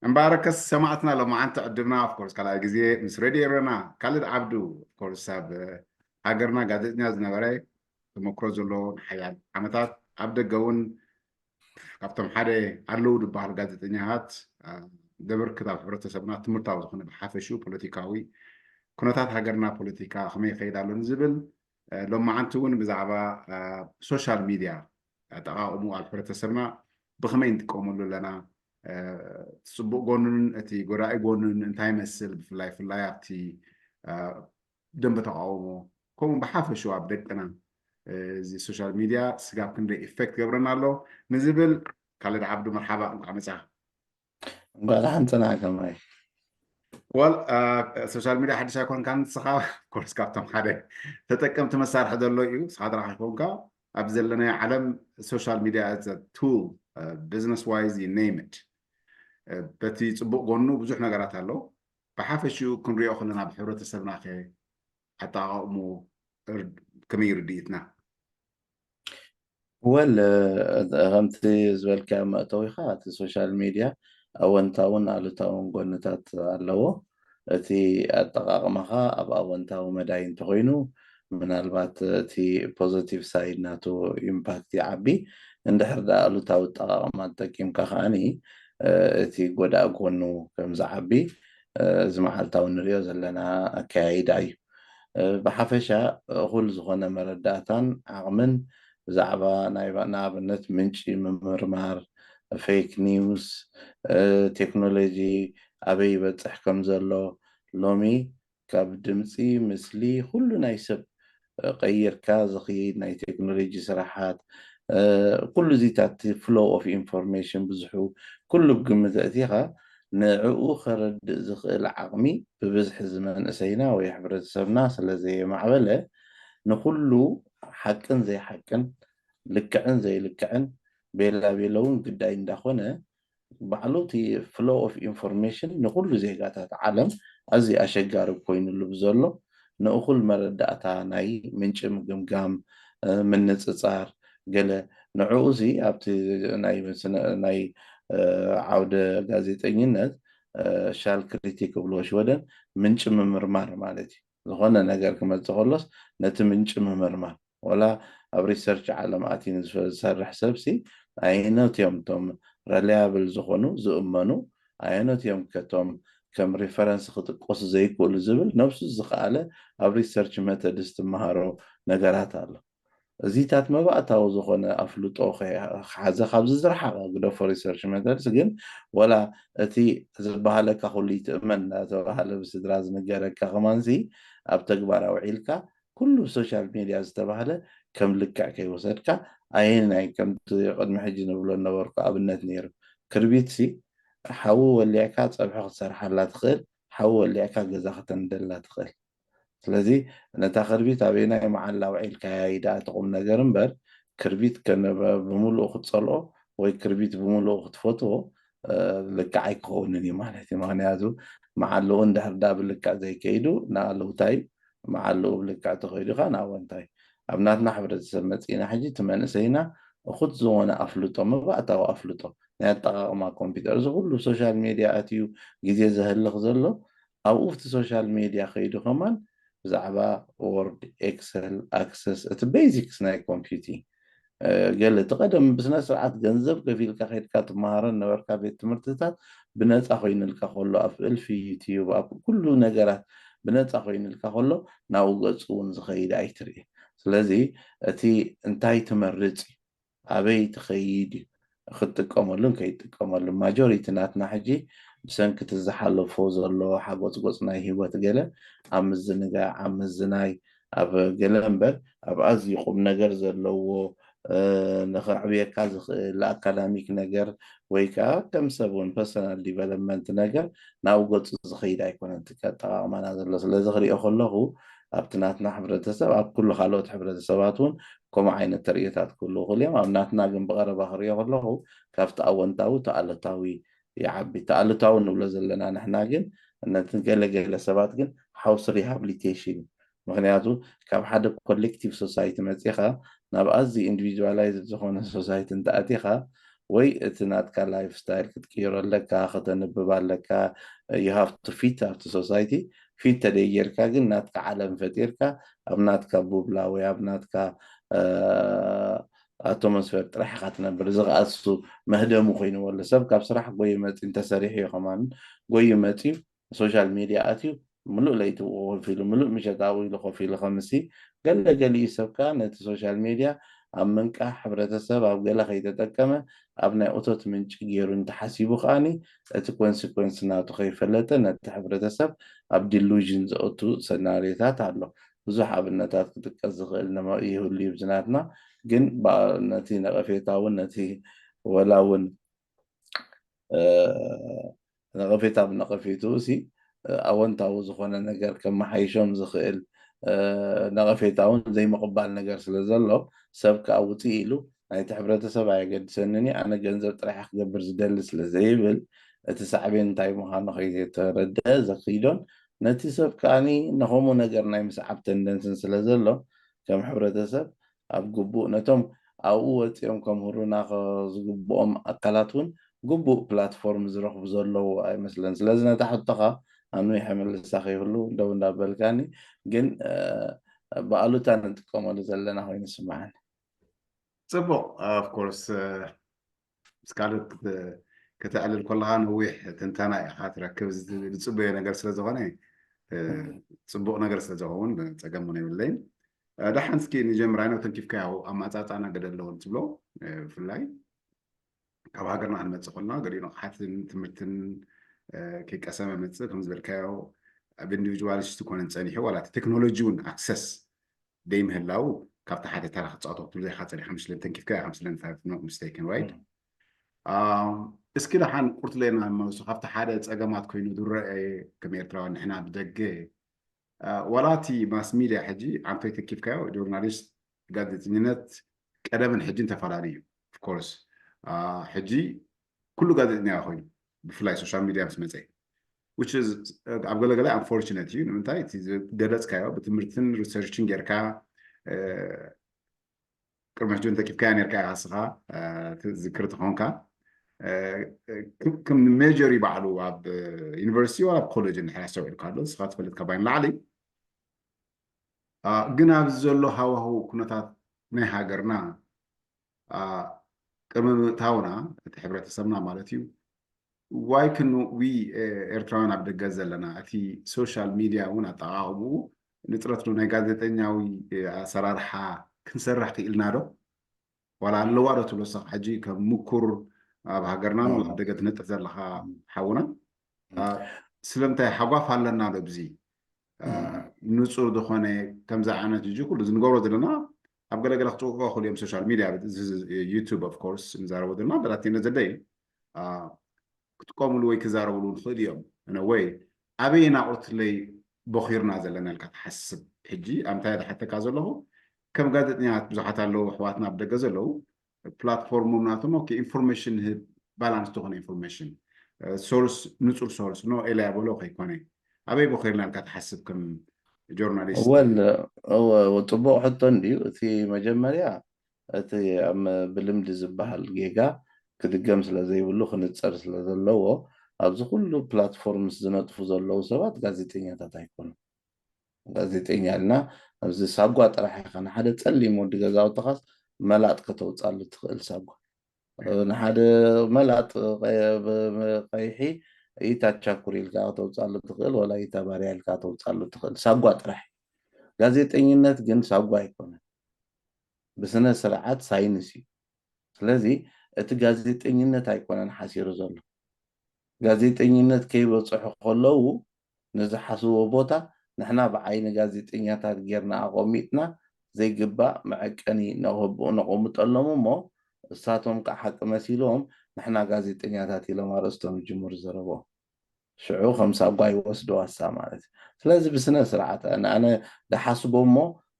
እምበኣርከስ ሰማዕትና ሎማዓንቲ ዕድምና ኦፍኮርስ ካልኣይ ግዜ ምስ ሬድዮ ኤረና ካልድ ዓብዱ ኦፍኮርስ ኣብ ሃገርና ጋዜጠኛ ዝነበረ ተመክሮ ዘለዎ ንሓያል ዓመታት ኣብ ደገ እውን ካብቶም ሓደ ኣለዉ ዝበሃሉ ጋዜጠኛታት ደብርክት ኣብ ሕብረተሰብና ትምህርታዊ ዝኾነ ብሓፈሹ ፖለቲካዊ ኩነታት ሃገርና ፖለቲካ ከመይ ይኸይድ ኣሎ ንዝብል ሎማዓንቲ እውን ብዛዕባ ሶሻል ሚድያ ኣጠቓቕሙ ኣብ ሕብረተሰብና ብኸመይ ንጥቀመሉ ኣለና ፅቡቅ ጎኑን እቲ ጎዳኢ ጎኑን እንታይ ይመስል ብፍላይ ፍላይ ኣብቲ ደንበ ተቃውሞ ከምኡ ብሓፈሹ ኣብ ደቅና እዚ ሶሻል ሚድያ ስጋብ ክንደይ ኢፌክት ገብረና ኣሎ ንዝብል ካልድ ዓብዱ መርሓባ እንኳዕ መፅኻ እንኳዕ ደሓን ፀናሕካ ማይ ወል ሶሻል ሚድያ ሓድሽ ኣይኮንካ ንስኻ ኮርስ ካብቶም ሓደ ተጠቀምቲ መሳርሒ ዘሎ እዩ ንስኻ ጥራሕ ኣይኮንካ ኣብ ዘለናዮ ዓለም social media as a tool business wise you name it በቲ ፅቡቅ ጎኑ ብዙሕ ነገራት ኣሎ ብሓፈሽኡ ክንሪኦ ከለና ብሕብረተሰብና ከ ኣጠቃቅሙ ከመይ ርድኢትና ወል ከምቲ ዝበልካዮ መእተዊኻ እቲ social media ኣወንታውን ኣሉታውን ጎንታት ኣለዎ እቲ ኣጠቃቅማኻ ኣብ ኣወንታዊ መዳይ እንተኮይኑ ምናልባት እቲ positive side ናቱ impact ይዓቢ እንድሕር ዳ ኣሉታዊ ኣጠቃቅማ ተጠቂምካ ከዓኒ እቲ ጎዳእ ጎኑ ከም ዝዓቢ እዚ መዓልታዊ ንሪኦ ዘለና ኣከያይዳ እዩ ብሓፈሻ እኹል ዝኾነ መረዳእታን ዓቕምን ብዛዕባ ናይ ንኣብነት ምንጪ ምምርማር fake news ቴክኖሎጂ ኣበይ ይበፅሕ ከም ዘሎ ሎሚ ካብ ድምፂ ምስሊ ኩሉ ናይ ሰብ ቀይርካ ዝኽይድ ናይ ቴክኖሎጂ ስራሓት ኩሉ ዚታት flow of information ብዙሑ ኩሉ ብግምት ኣእቲኻ ንዕኡ ከረድእ ዝኽእል ዓቕሚ ብብዝሒ ዝመንእሰይና ወይ ሕብረተሰብና ስለዘየማዕበለ ንኩሉ ሓቅን ዘይሓቅን ልክዕን ዘይልክዕን ቤላ ቤለውን ግዳይ እንዳኾነ ባዕሉ እቲ flow of information ንኩሉ ዜጋታት ዓለም ኣዝዩ ኣሸጋሪ ኮይኑሉ ብዘሎ ንእኹል መረዳእታ ናይ ምንጪ ምግምጋም ምንፅፃር ገለ ንዕኡ እዚ ኣብቲ ናይ ናይ ዓውደ ጋዜጠኝነት ሻል ክሪቲክ ብሎ ሽወደን ምንጪ ምምርማር ማለት እዩ ዝኾነ ነገር ክመፅእ ከሎስ ነቲ ምንጪ ምምርማር ወላ ኣብ research ዓለም ኣትዩ ንዝሰርሕ ሰብሲ ኣየኖት እዮም እቶም reliable ዝኾኑ ዝእመኑ ኣየኖት እዮም ከቶም ከም reference ክጥቀሱ ዘይክእሉ ዝብል ነብሱ ዝኸኣለ ኣብ research methods ትመሃሮ ነገራት ኣሎ እዚታት መባእታዊ ዝኾነ ኣፍልጦ ክሓዘ ካብዚ ዝረሓቐ ግደፎ research methods ግን ወላ እቲ ዝበሃለካ ኩሉ ይትእመን እናተባሃለ ብስድራ ዝንገረካ ከማንሲ ኣብ ተግባር ኣውዒልካ ኩሉ social media ዝተባህለ ከም ልክዕ ከይወሰድካ ኣየናይ ከምቲ ቅድሚ ሕጂ ንብሎ ነበርኩ ኣብነት ነይሩ ክርቢትሲ ሓዊ ወሊዕካ ፀብሒ ክትሰርሓላ ትኽእል ሓዊ ወሊዕካ ገዛ ከተንደላ ትኽእል ስለዚ ነታ ክርቢት ኣበየናይ መዓላ ውዒልካያ ይደኣ እቲ ቁም ነገር እምበር ክርቢት ከነበ ብምሉኡ ክትፀልኦ ወይ ክርቢት ብምሉኡ ክትፈትዎ ልክዕ ኣይክኸውንን እዩ ማለት እዩ ምክንያቱ መዓልኡ እንድሕር ዳ ብልክዕ ዘይከይዱ ንኣልውታይ መዓልኡ ብልክዕ ተኸይዱ ካ ንኣወንታይ ኣብ ናትና ሕብረተሰብ መፂእና ሕጂ እቲ መንእሰይና እኹት ዝኾነ ኣፍልጦ መባእታዊ ኣፍልጦ ናይ ኣጠቃቅማ ኮምፒውተር እዚ ኩሉ social media ኣትዩ ግዜ ዘህልኽ ዘሎ ኣብኡ ኣብቲ social media ከይዱ ከማን ብዛዕባ word excel access እቲ basics ናይ computing ገለ እቲ ቀደም ብስነ ስርዓት ገንዘብ ከፊልካ ከድካ ትመሃረን ነበርካ ቤት ትምህርትታት ብነፃ ኮይኑልካ ከሎ ኣብ እልፊ YouTube ኣብ ኩሉ ነገራት ብነፃ ኮይኑልካ ከሎ ናብኡ ገፁ እውን ዝኸይድ ኣይትርኢ ስለዚ እቲ እንታይ ትመርፅ ኣበይ ትኸይድ እዩ ክትጥቀመሉን ከይጥቀመሉ ማጆሪቲ ናትና ሕጂ ብሰንኪ እቲ ዝሓለፎ ዘሎ ሓጎፅጎፅ ናይ ሂወት ገለ ኣብ ምዝንጋዕ ኣብ ምዝናይ ኣብ ገለ እምበር ኣብ ኣዝዩ ቁም ነገር ዘለዎ ንኸዕብየካ ዝኽእል ኣካዳሚክ ነገር ወይ ከዓ ከም ሰብ እውን personal development ነገር ናብ ገፁ ዝኸይድ ኣይኮነን እቲ ኣጠቃቅማና ዘሎ ስለዚ ክሪኦ ከለኹ ኣብቲ ናትና ሕብረተሰብ ኣብ ኩሉ ካልኦት ሕብረተሰባት እውን ከምኡ ዓይነት ተርእዮታት ክህልዉ ክእል እዮም ኣብ ናትና ግን ብቀረባ ክሪኦ ከለኹ ካብቲ ኣወንታዊ ተኣለታዊ ይዓቢ ተኣለታዊ ንብሎ ዘለና ንሕና ግን ነቲ ገለገለ ሰባት ግን house rehabilitation ምክንያቱ ካብ ሓደ collective society መፂኻ ናብ ኣዝዩ individualized ዝኾነ society እንተኣቲኻ ወይ እቲ ናትካ ላይፍ ስታይል ክትቅይሮ ኣለካ፣ ከተንብብ ኣለካ። You have to fit ኣብቲ ሶሳይቲ። ፊት ተደይጌርካ ግን ናትካ ዓለም ፈጢርካ ኣብ ናትካ ቡብላ ወይ ኣብ ናትካ ኣቶሞስፌር ጥራሕ ኢኻ ትነብር። እዚ ከዓ እሱ መህደሙ ኮይንዎ ኣሎ። ሰብ ካብ ስራሕ ጎዩ መፂ እንተሰሪሑ እዩ ከማን ጎዩ መፂኡ ሶሻል ሚድያ ኣትዩ ምሉእ ለይቲ ኮፍ ኢሉ ምሉእ ምሸት ኣብኡ ኢሉ ኮፍ ኢሉ ከምሲ ገለ ገሊኡ ሰብ ከዓ ነቲ ሶሻል ሚድያ ኣብ ምንቃሕ ሕብረተሰብ ኣብ ገለ ከይተጠቀመ ኣብ ናይ እቶት ምንጪ ገይሩ እንተሓሲቡ ከዓኒ እቲ ኮንሲኮንስ ናቱ ከይፈለጠ ነቲ ሕብረተሰብ ኣብ ዲሉዥን ዘእቱ ሰናሪዮታት ኣሎ። ብዙሕ ኣብነታት ክጥቀስ ዝኽእል ይህሉ እዩ ዝናትና ግን ነቲ ነቐፌታ እውን ነቲ ወላ እውን ነቐፌታ ብነቐፌትኡ ሲ ኣወንታዊ ዝኾነ ነገር ከመሓይሾም ዝኽእል ነቐፌታ እውን ዘይምቕባል ነገር ስለ ዘሎ ሰብ ከዓ ውፅእ ኢሉ ናይቲ ሕብረተሰብ ኣየገድሰንን ኣነ ገንዘብ ጥራሕ ክገብር ዝደሊ ስለ ዘይብል እቲ ሳዕቤን እንታይ ምዃኑ ከይተረድአ ዘክይዶን ነቲ ሰብ ከዓኒ ነኸምኡ ነገር ናይ ምስዓብ ተንደንስን ስለ ዘሎ ከም ሕብረተሰብ ኣብ ግቡእ ነቶም ኣብኡ ወፂኦም ከምህሩና ዝግብኦም ኣካላት እውን ግቡእ ፕላትፎርም ዝረኽቡ ዘለዉ ኣይመስለን። ስለዚ ነታ ሕቶኻ ኣንዊሐ ምልሳ ከይህሉ ደው እንዳበልካኒ ግን ብኣሉታ ንጥቀመሉ ዘለና ኮይኑ ስምዓኒ። ፅቡቅ ኦፍኮርስ ምስ ካልኦት ክተ- ከተዕልል ከለካ ነዊሕ ትንተና ኢካ ትረክብ። እዚ ዝፅበዮ ነገር ስለዝኮነ እ፣ ፅቡቅ ነገር ስለዝኸውን ፀገም እውን የብለይን። እ፣ ደሓን እስኪ ንጀምር። ኣይነው ተንኪፍካ ያው ኣመፃፃና ገደ ኣለዎ ትብሎ እ፣ ብፍላይ ካብ ሃገርና ክንመፅእ ከለና ገሊኡ ንቕሓትን ትምህርትን እ፣ ከይቀሰመ መፅእ ከም ዝበልካዮ ኣብ ኢንዲቪጁዋሊስት ኮነ ፀኒሑ ዋላ እቲ ቴክኖሎጂ እውን ኣክሰስ ደይምህላው ካብቲ ሓደ ተራ ክፃወቶ ክትብል ዘይካ ፀኒሕካ ምስለን ተንኪፍካ ኢካ ምስለን if I'm not mistaken, right? እስኪ ደሓን ቁርት ለና መልሱ ካብቲ ሓደ ፀገማት ኮይኑ ዝረአ ከም ኤርትራውያን ንሕና ብደገ ዋላ እቲ ማስ ሚድያ ሕጂ ኣንቶይ ተኪፍካዮ ጆርናሊስት ጋዜጠኝነት ቀደምን ሕጂን ተፈላለዩ እዩ። ኦፍኮርስ ሕጂ ኩሉ ጋዜጠኛ ኮይኑ ብፍላይ ሶሻል ሚድያ ምስ መፀ ኣብ ገለገለ ኣንፎርችነት እዩ። ንምንታይ እቲ ገለፅካዮ ብትምህርትን ሪሰርችን ጌርካ ቅድሚ ሕጂ ተኪፍካያ ነርካ ኢኻ እስኻ ትዝክር ተኾንካ ከም ሜጀር ይባዕሉ ኣብ ዩኒቨርሲቲ ኣብ ኮሌጅ እንድሕር ኣስተውዒልካ ኣሎ እስኻ ትፈልጥ ካባይ ንላዕሊ ግን ኣብዚ ዘሎ ሃዋሁ ኩነታት ናይ ሃገርና ቅድሚ ምእታውና እቲ ሕብረተሰብና ማለት እዩ why can we ኤርትራውያን ኣብ ደገ ዘለና እቲ ሶሻል ሚድያ እውን ኣጠቃቅምኡ ንጥረት ዶ ናይ ጋዜጠኛዊ ኣሰራርሓ ክንሰርሕ ክኢልና ዶ ዋላ ኣለዋ ዶ ትብሎ ሰ ሕጂ ከም ምኩር ኣብ ሃገርና ኣብ ደገ ትነጥፍ ዘለካ ሓውና ስለምንታይ ሓጓፍ ኣለና ዶ ብዚ ንፁር ዝኾነ ከምዚ ዓይነት እ ኩሉ ዝንገብሮ ዘለና ኣብ ገለገለ ክፅውዕዎ ክእሉ እዮም ሶሻል ሚድያ ዩቱብ ኦፍኮርስ ንዛረቦ ዘለና በላቴነ ዘደይ ክጥቀምሉ ወይ ክዛረብሉ ንኽእል እዮም ወይ ኣበይ ናቁርትለይ ቦኺርና ዘለና ኢልካ ትሓስብ ሕጂ ኣምታይ ዝሓተካ ዘለኹ ከም ጋዜጠኛት ብዙሓት ኣለዉ ኣሕዋትና ኣብ ደገ ዘለዉ ፕላትፎርሞም ናቶም ኢንፎርሜሽን ህብ ባላንስ ዝኾነ ኢንፎርሜሽን ሶርስ ንፁር ሶርስ ኖ ኤልያ በሎ ከይኮነ ኣበይ ቦኺርና ኢልካ ትሓስብ ከም ጆርናሊስት ወል ፅቡቅ ሕቶ እንድዩ እቲ መጀመርያ እቲ ብልምዲ ዝበሃል ጌጋ ክድገም ስለ ዘይብሉ ክንፀር ስለ ዘለዎ ኣብዚ ኩሉ ፕላትፎርምስ ዝነጥፉ ዘለዉ ሰባት ጋዜጠኛታት ኣይኮኑን። ጋዜጠኛ ኢልና ኣብዚ ሳጓ ጥራሕ ኢኻ ንሓደ ፀሊም ወዲ ገዛውትኻስ መላጥ ከተውፃሉ ትኽእል ሳጓ ንሓደ መላጥ ቀይሒ ኢታ ቻኩር ኢልካ ከተውፃሉ ትኽእል ወላ ኢታ ባርያ ኢልካ ተውፃሉ ትኽእል ሳጓ ጥራሕ። ጋዜጠኝነት ግን ሳጓ ኣይኮነን፣ ብስነ ስርዓት ሳይንስ እዩ። ስለዚ እቲ ጋዜጠኝነት ኣይኮነን ሓሲሩ ዘሎ። ጋዜጠኝነት ከይበፅሑ ከለዉ ንዝሓስዎ ቦታ ንሕና ብዓይኒ ጋዜጠኛታት ጌርና ኣቐሚጥና ዘይግባእ መዐቀኒ ነቕምጠሎም እሞ እሳቶም ከዓ ሓቂ መሲልዎም ንሕና ጋዜጠኛታት ኢሎም ኣርእስቶም ይጅምሩ ዘረብኦም። ሽዑ ከም ሳጓ ይወስድዋ እሳ ማለት እዩ። ስለዚ ብስነ ስርዓት ኣነ ኣነ ዝሓስቦ እሞ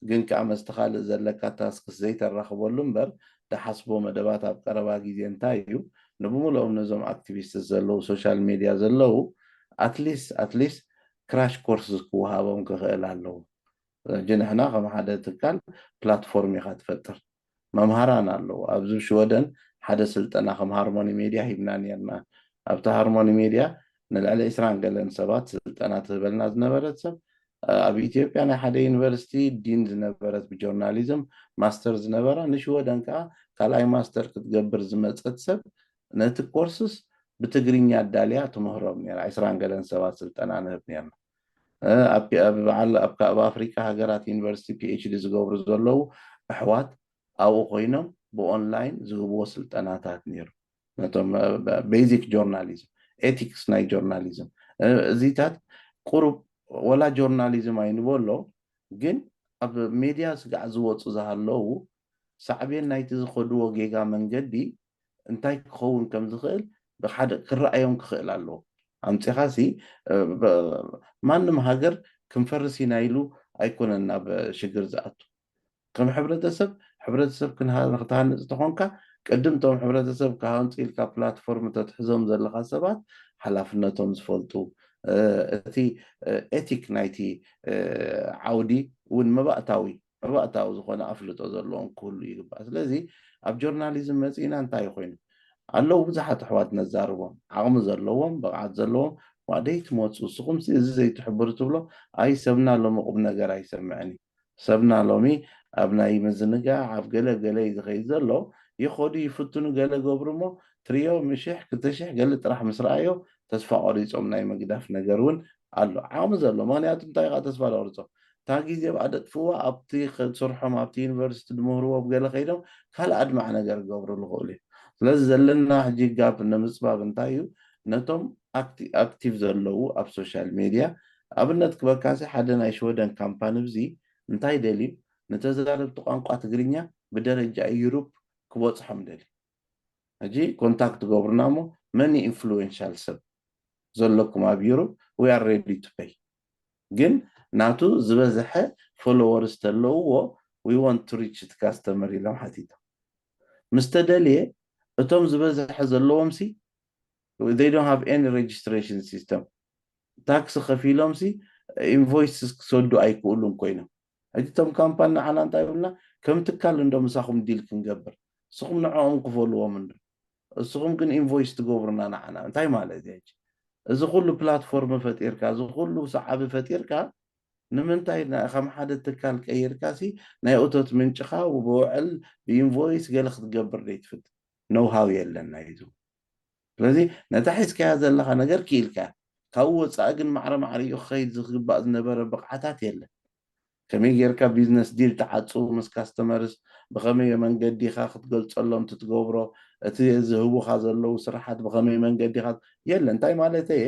ግን ከዓ መስቲ ካልእ ዘለካ ታስክስ ዘይተራኽበሉ እምበር ዝሓስቦ መደባት ኣብ ቀረባ ግዜ እንታይ እዩ ንብምልኦም ነዞም ኣክቲቪስት ዘለዉ ሶሻል ሚድያ ዘለዉ ኣትሊስት ኣትሊስት ክራሽ ኮርስ ክወሃቦም ክኽእል ኣለዎ። ሕጂ ንሕና ከም ሓደ ትካል ፕላትፎርም ኢኻ ትፈጥር። መምሃራን ኣለዉ ኣብዚ ሽወደን ሓደ ስልጠና ከም ሃርሞኒ ሜድያ ሂብና ነርና። ኣብቲ ሃርሞኒ ሜድያ ንልዕሊ ዕስራን ገለን ሰባት ስልጠና ትህበልና ዝነበረት ሰብ ኣብ ኢትዮጵያ ናይ ሓደ ዩኒቨርሲቲ ዲን ዝነበረት ብጆርናሊዝም ማስተር ዝነበራ ንሽወደን ከዓ ካልኣይ ማስተር ክትገብር ዝመፀት ሰብ ነቲ ኮርስስ ብትግርኛ ኣዳልያ ትምህሮም ነራ። ዕስራን ገለን ሰባት ስልጠና ንህብ ነርና። ኣብ በዓል ኣብ ኣፍሪካ ሃገራት ዩኒቨርሲቲ ፒኤችዲ ዝገብሩ ዘለዉ ኣሕዋት ኣብኡ ኮይኖም ብኦንላይን ዝህብዎ ስልጠናታት ነይሩ። ነቶም ቤዚክ ጆርናሊዝም፣ ኤቲክስ ናይ ጆርናሊዝም እዚታት ቁሩብ ወላ ጆርናሊዝም ኣይንበሎ፣ ግን ኣብ ሜድያ ስጋዕ ዝወፁ ዝሃለዉ ሳዕቤን ናይቲ ዝኸድዎ ጌጋ መንገዲ እንታይ ክኸውን ከም ዝኽእል ብሓደ ክረኣዮም ክኽእል ኣለዎ። ኣምፂኻሲ ማንም ሃገር ክንፈርስ ኢና ኢሉ ኣይኮነን ናብ ሽግር ዝኣቱ። ከም ሕብረተሰብ፣ ሕብረተሰብ ክትሃንፅ ተኾንካ ቅድም ቶም ሕብረተሰብ ክሃንፁ ኢልካ ፕላትፎርም ተትሕዞም ዘለካ ሰባት ሓላፍነቶም ዝፈልጡ፣ እቲ ኤቲክ ናይቲ ዓውዲ እውን መባእታዊ መባእታዊ ዝኾነ ኣፍልጦ ዘለዎም ክህሉ ይግባእ። ስለዚ ኣብ ጆርናሊዝም መፂእና እንታይ ኮይኑ ኣለዉ ብዙሓት ኣሕዋት ነዛርቦም ዓቕሚ ዘለዎም ብቕዓት ዘለዎም ዋደይ ትመፁ ንስኹም እዚ ዘይትሕብሩ ትብሎ ኣይ ሰብና ሎሚ ቁም ነገር ኣይሰምዕን እዩ። ሰብና ሎሚ ኣብ ናይ ምዝንጋዕ ኣብ ገለ ገለ እዩ ዝኸይድ ዘሎ። ይኸዱ ይፍትኑ ገለ ገብሩ እሞ ትሪዮ ምሽሕ ክልተ ሽሕ ገለ ጥራሕ ምስ ረኣዮ ተስፋ ቆሪፆም ናይ ምግዳፍ ነገር እውን ኣሎ ዓቕሚ ዘሎ። ምክንያቱ እንታይ ከዓ ተስፋ ዘቆርፆ እታ ግዜ ብኣ ደጥፍዋ ኣብቲ ስርሖም ኣብቲ ዩኒቨርሲቲ ድምህርዎ ብገለ ከይዶም ካልእ ኣድማዕ ነገር ክገብሩ ዝኽእሉ እዩ። ስለዚ ዘለና ሕጂ ጋፕ ንምፅባብ እንታይ እዩ ነቶም ኣክቲቭ ዘለዉ ኣብ ሶሻል ሜድያ ኣብነት ክበካሲ ሓደ ናይ ሽወደን ካምፓኒ ብዚ እንታይ ደልዩ ንተዛረብቲ ቋንቋ ትግርኛ ብደረጃ ዩሩፕ ክበፅሖም ደልዩ። ሕጂ ኮንታክት ገብሩና እሞ መን ኢንፍሉዌንሻል ሰብ ዘለኩም ኣብ ዩሩፕ we are ready to pay ግን ናቱ ዝበዝሐ ፎሎወርስ ተለውዎ we want to reach the customer ኢሎም ሓቲቶም። ምስ ተደልየ እቶም ዝበዝሐ ዘለዎም ሲ they don't have any registration system ታክሲ ከፊሎም ሲ ኢንቮይስ ክሰዱ ኣይክእሉን ኮይኖም ሕጂ እቶም ካምፓኒ ንዓና እንታይ ይብሉና ከም ትካል እንዶ ምሳኹም ዲል ክንገብር ንስኹም ንዕኦም ክፈልዎም እንዶ ንስኹም ግን ኢንቮይስ ትገብሩና ንዓና እንታይ ማለት እዩ ሕጂ እዚ ኩሉ ፕላትፎርም ፈጢርካ እዚ ኩሉ ሰዓቢ ፈጢርካ ንምንታይ ከም ሓደ ትካል ቀይርካ ሲ ናይ እቶት ምንጭኻ ብውዕል ብኢንቮይስ ገለ ክትገብር ዘይትፍት ኖውሃው የለን ናይዙ ስለዚ ነታ ሒዝካያ ዘለኻ ነገር ክኢልካ ካብኡ ወፃኢ ግን ማዕረ ማዕሪኡ ክኸይድ ዝግባእ ዝነበረ ብቕዓታት የለን ከመይ ጌርካ ቢዝነስ ዲል ትዓፅው ምስ ካስተመርስ ብኸመይ መንገዲ ኢኻ ክትገልፀሎም ትትገብሮ እቲ ዝህቡኻ ዘለዉ ስራሓት ብኸመይ መንገዲ ኢኻ የለ እንታይ ማለት እየ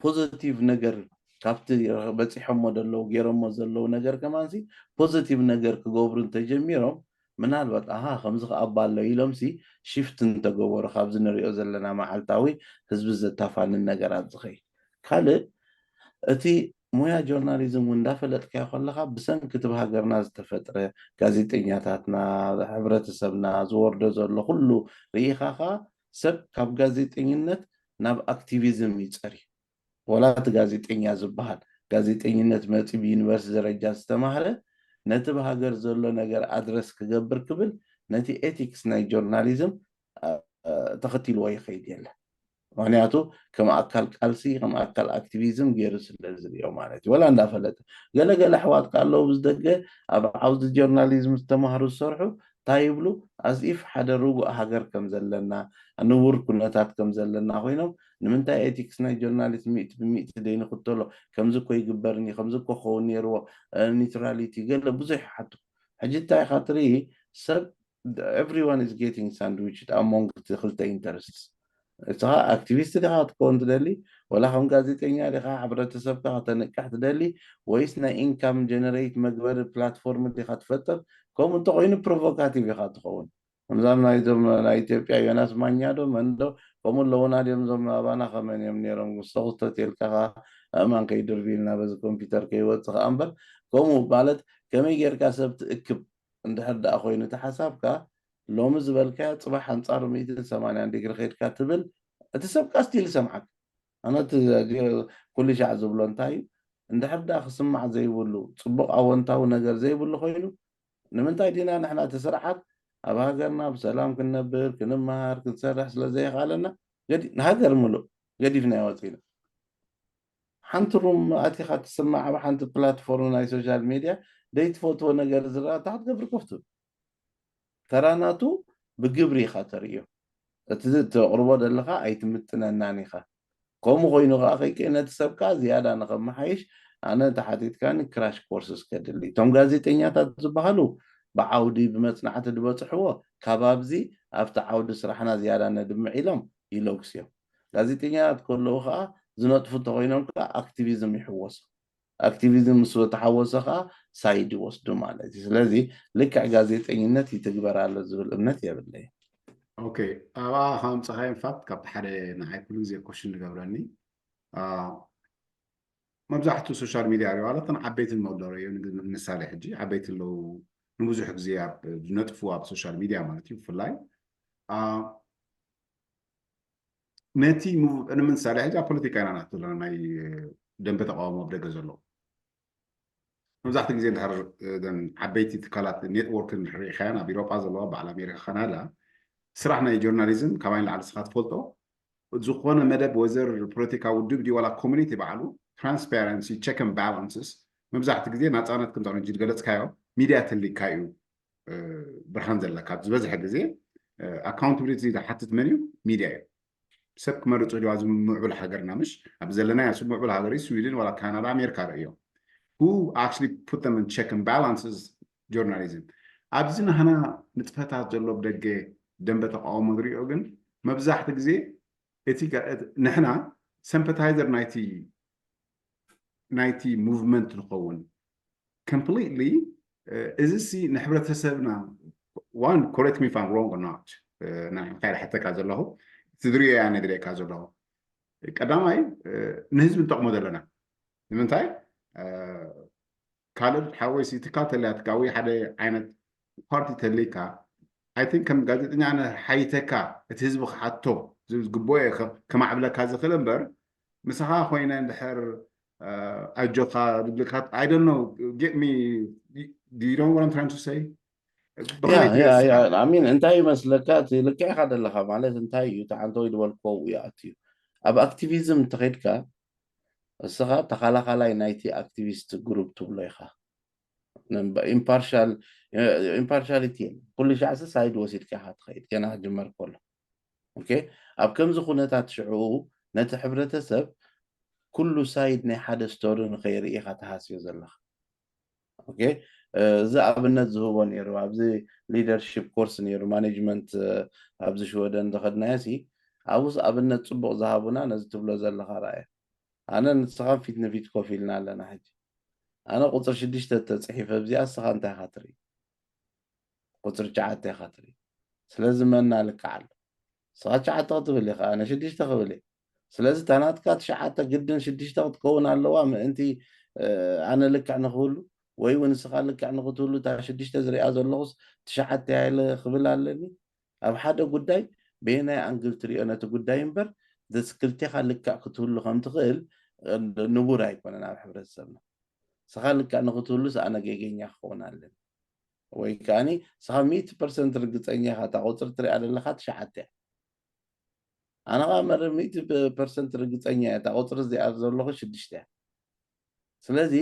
ፖዘቲቭ ነገር ካብቲ በፂሖሞ ዘለዉ ገይሮሞ ዘለዉ ነገር ከማንሲ ፖዘቲቭ ነገር ክገብሩ እንተጀሚሮም ምናልባት ኣሃ ከምዚ ከኣባ ኣሎ ኢሎምሲ ሽፍት እንተገበሩ ካብዚ ንሪኦ ዘለና መዓልታዊ ህዝቢ ዘታፋንን ነገራት ዝኸይድ ካልእ እቲ ሞያ ጆርናሊዝም እውን እንዳፈለጥካዮ ከለካ ብሰንኪ እቲ ብሃገርና ዝተፈጥረ ጋዜጠኛታትና ሕብረተሰብና ዝወርዶ ዘሎ ኩሉ ርኢኻ ከዓ ሰብ ካብ ጋዜጠኝነት ናብ ኣክቲቪዝም ይፀር እዩ ወላ እቲ ጋዜጠኛ ዝበሃል ጋዜጠኝነት መፂ ብዩኒቨርሲቲ ደረጃ ዝተማህረ ነቲ ብሃገር ዘሎ ነገር ኣድረስ ክገብር ክብል ነቲ ኤቲክስ ናይ ጆርናሊዝም ተኸቲልዎ ይኸይድ የለ ምክንያቱ ከም ኣካል ቃልሲ ከም ኣካል ኣክቲቪዝም ገይሩ ስለ ዝሪኦ ማለት እዩ ወላ እንዳፈለጠ ገለገለ ኣሕዋት ኣለዉ ብዝደገ ኣብ ዓውዲ ጆርናሊዝም ዝተማህሩ ዝሰርሑ እንታይ ይብሉ ኣዚፍ ሓደ ርጉእ ሃገር ከም ዘለና ንውር ኩነታት ከም ዘለና ኮይኖም ንምንታይ ኤቲክስ ናይ ጆርናሊስት ሚእቲ ብሚእቲ ዘይንክተሎ ከምዚ እኮ ይግበርኒ ከምዚ እኮ ክኸውን ነይርዎ ኒውትራሊቲ ገለ ብዙሕ ይሓቱ ሕጂ እንታይ ኢኻ ትርኢ ሰብ everyone is getting sandwiched among ክልተ interests እስኻ ኣክቲቪስት ዲኻ ክትከውን ትደሊ ወላ ከም ጋዜጠኛ ዲኻ ሕብረተሰብካ ከተንቅሕ ትደሊ ወይስ ናይ ኢንካም ጀነሬት መግበሪ ፕላትፎርም ዲኻ ትፈጥር ከምኡ እንተኮይኑ ፕሮቮካቲቭ ኢኻ ትኸውን ከምዛም ናይዞም ናይ ኢትዮጵያ ዮናስ ማኛ ዶ መን ዶ ከምኡ ኣለውና ድዮም ዞም ኣባና ከመን እዮም ነይሮም ሰኹስተት የልካ ኣእማን ከይድርቢ ኢልና በዚ ኮምፒውተር ከይወፅእ ከዓ እምበር ከምኡ ማለት ከመይ ጌርካ ሰብ ትእክብ እንድሕር ደኣ ኮይኑ እቲ ሓሳብካ ሎሚ ዝበልካዮ ፅባሕ ኣንፃር ሚእትን ሰማንያን ዲግሪ ከይድካ ትብል እቲ ሰብ ቃ ስቲል ይሰምዓካ ኣነ እቲ ኩሉ ሻዕ ዝብሎ እንታይ እዩ እንድሕር ደኣ ክስማዕ ዘይብሉ ፅቡቅ ኣወንታዊ ነገር ዘይብሉ ኮይኑ ንምንታይ ዲና ንሕና እቲ ስርዓት ኣብ ሃገርና ብሰላም ክንነብር፣ ክንመሃር፣ ክንሰርሕ ስለ ዘይኽኣለና፣ ገዲ-፣ ንሃገር ምሉእ ገዲፍናዮ ወፂና። ሓንቲ ሩም ኣቲኻ ትስማዕ ኣብ ሓንቲ ፕላትፎርም ናይ ሶሻል ሚድያ፣ ዘይትፈትዎ ነገር ዝረኣ፣ እንታይ ክትገብር ከፍቱ? ተራናቱ ብግብሪ ኢኻ ተርእዮ። እቲ ተቕርቦ ዘለኻ ኣይትምጥነናን ኢኻ። ከምኡ ኮይኑ ከዓ ከይከ ነቲ ሰብ ከዓ ዝያዳ ንኸመሓይሽ፣ ኣነ ተሓቲትካኒ ክራሽ ኮርስ እስከድሊ። እቶም ጋዜጠኛታት ዝበሃሉ ብዓውዲ ብመጽናዕቲ ዝበጽሕዎ፣ ካብ ኣብዚ ኣብቲ ዓውዲ ስራሕና ዝያዳ ነድምዕ ኢሎም ይለግሱ እዮም። ጋዜጠኛታት ከለዉ ከዓ ዝነጥፉ እንተኾይኖም ከዓ ኣክቲቪዝም ይሕወሱ። ኣክቲቪዝም ምስ ተሓወሰ ከዓ ሳይድ ይወስዱ ማለት እዩ። ስለዚ ልክዕ ጋዜጠኝነት ይትግበር ኣሎ ዝብል እምነት የብለይ። ኦኬ፣ ኣብኣ ከምፅኻ ኢንፋክት ካብቲ ሓደ ንዓይ ኩሉ ግዜ ኮሽን ዝገብረኒ፣ አ፣ መብዛሕትኡ ሶሻል ሚድያ ሪዋለትን ዓበይትን መውለሮ እዩ። ንግ-፣ ንምሳሌ ሕጂ ዓበይቲ ኣለዉ፣ ንብዙሕ ግዜ ኣብ ዝነጥፉ ኣብ ሶሻል ሚድያ ማለት እዩ። ብፍላይ አ፣ ነቲ ሙቭ-፣ ንምሳሌ ሕጂ ኣብ ፖለቲካ ኢና ናት ዘለና ናይ ደንበ ተቃውሞ ኣብ ደገ ዘለዉ መብዛሕትኡ ግዜ እንድሕር እዘን ዓበይቲ ትካላት ኔትወርክ እንድሕር ርኢኻያን ኣብ ኢሮጳ ዘለዋ በዓል ኣሜሪካ ካናዳ ስራሕ ናይ ጆርናሊዝም ካባይ ንላዕሊ ንስኻ ትፈልጦ። ዝኾነ መደብ ወዘር ፖለቲካ ውድብ ድዩ ዋላ ኮሚኒቲ ባዕሉ ትራንስፓረንሲ ቸክ ን ባላንስስ መብዛሕትኡ ግዜ ናፃነት ከምታ ሕጂ ዝገለፅካዮ ሚድያ ተሊካ እዩ ብርሃን ዘለካ። ዝበዝሐ ግዜ ኣካውንታብሊቲ ዝሓትት መን እዩ? ሚድያ እዩ። ሰብ ክመርፁ ድዩ ኣብዚ ምዕቡል ሃገርና? ምሽ ኣብ ዘለናዮ ሰብ ምዕቡል ሃገር እዩ ስዊድን ዋላ ካናዳ ኣሜሪካ ርእዮ። Who actually put them in check and balances journalism? ኣብዚ ናህና ንጥፈታት ዘሎ ብደገ ደንበ ተቃውሞ ዝሪኦ ግን መብዛሕቲ ግዜ እቲ ጋ-፣ እቲ-፣ ንሕና ሰምፐታይዘር ናይቲ ናይቲ ሙቭመንት ንኸውን ኮምፕሊትሊ። እዚ ሲ ንሕብረተሰብና one, correct me if I'm wrong or not, ንዓኻ ሕተካ ዘለኹ ትድሪዮ እያ ነድሬካ ዘለኹ። ቀዳማይ ንህዝቢ ንጠቕሞ ዘለና ንምንታይ ካልእ ሓወይ ሲ ትካል ተለያትካ ወይ ሓደ ዓይነት ፓርቲ ተለይካ ኣይ ቲንክ ከም ጋዜጠኛ ሓይተካ እቲ ህዝቢ ክሓቶ ዝግብኦ ከማዕብለካ ዝኽእል እምበር ምሳኻ ኮይነ እንድሕር ኣጆካ ድብልካ I don't know, get me, do you know what I'm trying to say? ሚን እንታይ ይመስለካ እቲ ልክዕካ ዘለካ ማለት እንታይ እዩ ተዓንተወይ ዝበልክዎ እዩ ኣትዩ ኣብ ኣክቲቪዝም እንተኸድካ እስኻ ተኻላኻላይ ናይቲ ኣክቲቪስት ግሩፕ ትብሎ ኢኻ። ኢምፓርሻሊቲ የለ ኩሉ ሻዕሲ ሳይድ ወሲድካ ኢኻ ትኸይድ ገና ክጅመር ከሎ። ኦኬ፣ ኣብ ከምዚ ኩነታት ሽዑ ነቲ ሕብረተሰብ ኩሉ ሳይድ ናይ ሓደ ስቶሪ ንኸይርኢ ኢኻ ተሃስዮ ዘለኻ። ኦኬ፣ እዚ ኣብነት ዝህቦ ነይሩ ኣብዚ ሊደርሺፕ ኮርስ ነይሩ ማኔጅመንት ኣብዚ ሽወደን ዝኸድናዮ ሲ ኣብኡስ ኣብነት ፅቡቕ ዝሃቡና ነዚ ትብሎ ዘለኻ ረኣየ። ኣነ ንስኻን ፊት ንፊት ኮፍ ኢልና ኣለና ሕጂ። ኣነ ቁፅሪ ሽዱሽተ ተፅሒፈ ኣብዚኣ እስኻ እንታይ ኢኻ ትርኢ? ቁፅሪ ትሽዓተ ኢኻ ትርኢ። ስለዚ መና ልክዕ ኣሎ። ንስኻ ትሽዓተ ክትብል ኢኻ፣ ኣነ ሽዱሽተ ክብል እየ። ስለዚ እታ ናትካ ትሽዓተ ግድን ሽዱሽተ ክትከውን ኣለዋ ምእንቲ ኣነ ልክዕ ንክህሉ ወይ እውን ንስኻ ልክዕ ንክትህሉ እታ ሽዱሽተ ዝሪኣ ዘለኹስ ትሽዓተ እያ ኢለ ክብል ኣለኒ? ኣብ ሓደ ጉዳይ በየናይ ኣንግል ትሪኦ ነቲ ጉዳይ እምበር ደስ ክልቴኻ ልክዕ ክትህሉ ከም ትኽእል ንቡር ኣይኮነን ኣብ ሕብረተሰብና። ንስኻ ልክዕ ንክትህሉስ ኣነ ጌገኛ ክኸውን ኣለኒ ወይ ከዓኒ ንስኻ ሚእቲ ፐርሰንት ርግፀኛ ኢኻ እታ ቁፅሪ ትሪኣ ዘለኻ ትሽዓተ እያ። ኣነ ከዓ መረ ሚእቲ ፐርሰንት ርግፀኛ እየ እታ ቁፅሪ እዚኣ ዘለኹ ሽዱሽተ እያ። ስለዚ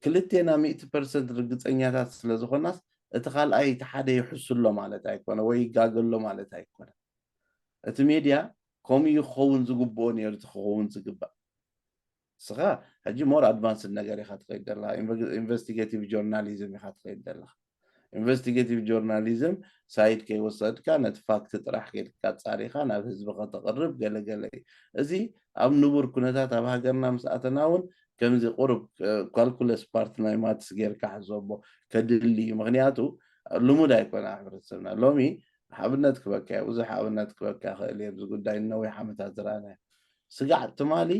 ክልቴና ሚእቲ ፐርሰንት ርግፀኛታት ስለዝኾናስ እቲ ካልኣይ እቲ ሓደ ይሕሱ ኣሎ ማለት ኣይኮነ ወይ ይጋገ ኣሎ ማለት ኣይኮነ። እቲ ሜድያ ከምኡ እዩ ክኸውን ዝግብኦ ነይሩ እቲ ክኸውን ዝግባእ። ንስኻ ሕጂ ሞር ኣድቫንስድ ነገር ኢኻ ትኸይድ ዘለኻ። ኢንቨስቲጌቲቭ ጆርናሊዝም ኢኻ ትኸይድ ዘለኻ። ኢንቨስቲጌቲቭ ጆርናሊዝም ሳይድ ከይወሰድካ ነቲ ፋክት ጥራሕ ከይድካ ኣጻሪኻ ናብ ህዝቢ ከተቕርብ ገለገለ እዩ። እዚ ኣብ ንቡር ኩነታት ኣብ ሃገርና ምስ ኣተና እውን ከምዚ ቁሩብ ካልኩለስ ፓርት ናይ ማትስ ጌርካ ሕዞቦ ከድሊ እዩ። ምክንያቱ ልሙድ ኣይኮነ ኣብ ሕብረተሰብና። ሎሚ ኣብነት ክበካ እየ፣ ብዙሕ ኣብነት ክበካ ክእል እየ፣ ኣብዚ ጉዳይ ንነዊሕ ዓመታት ዝረኣናዮ። ስጋዕ ትማሊ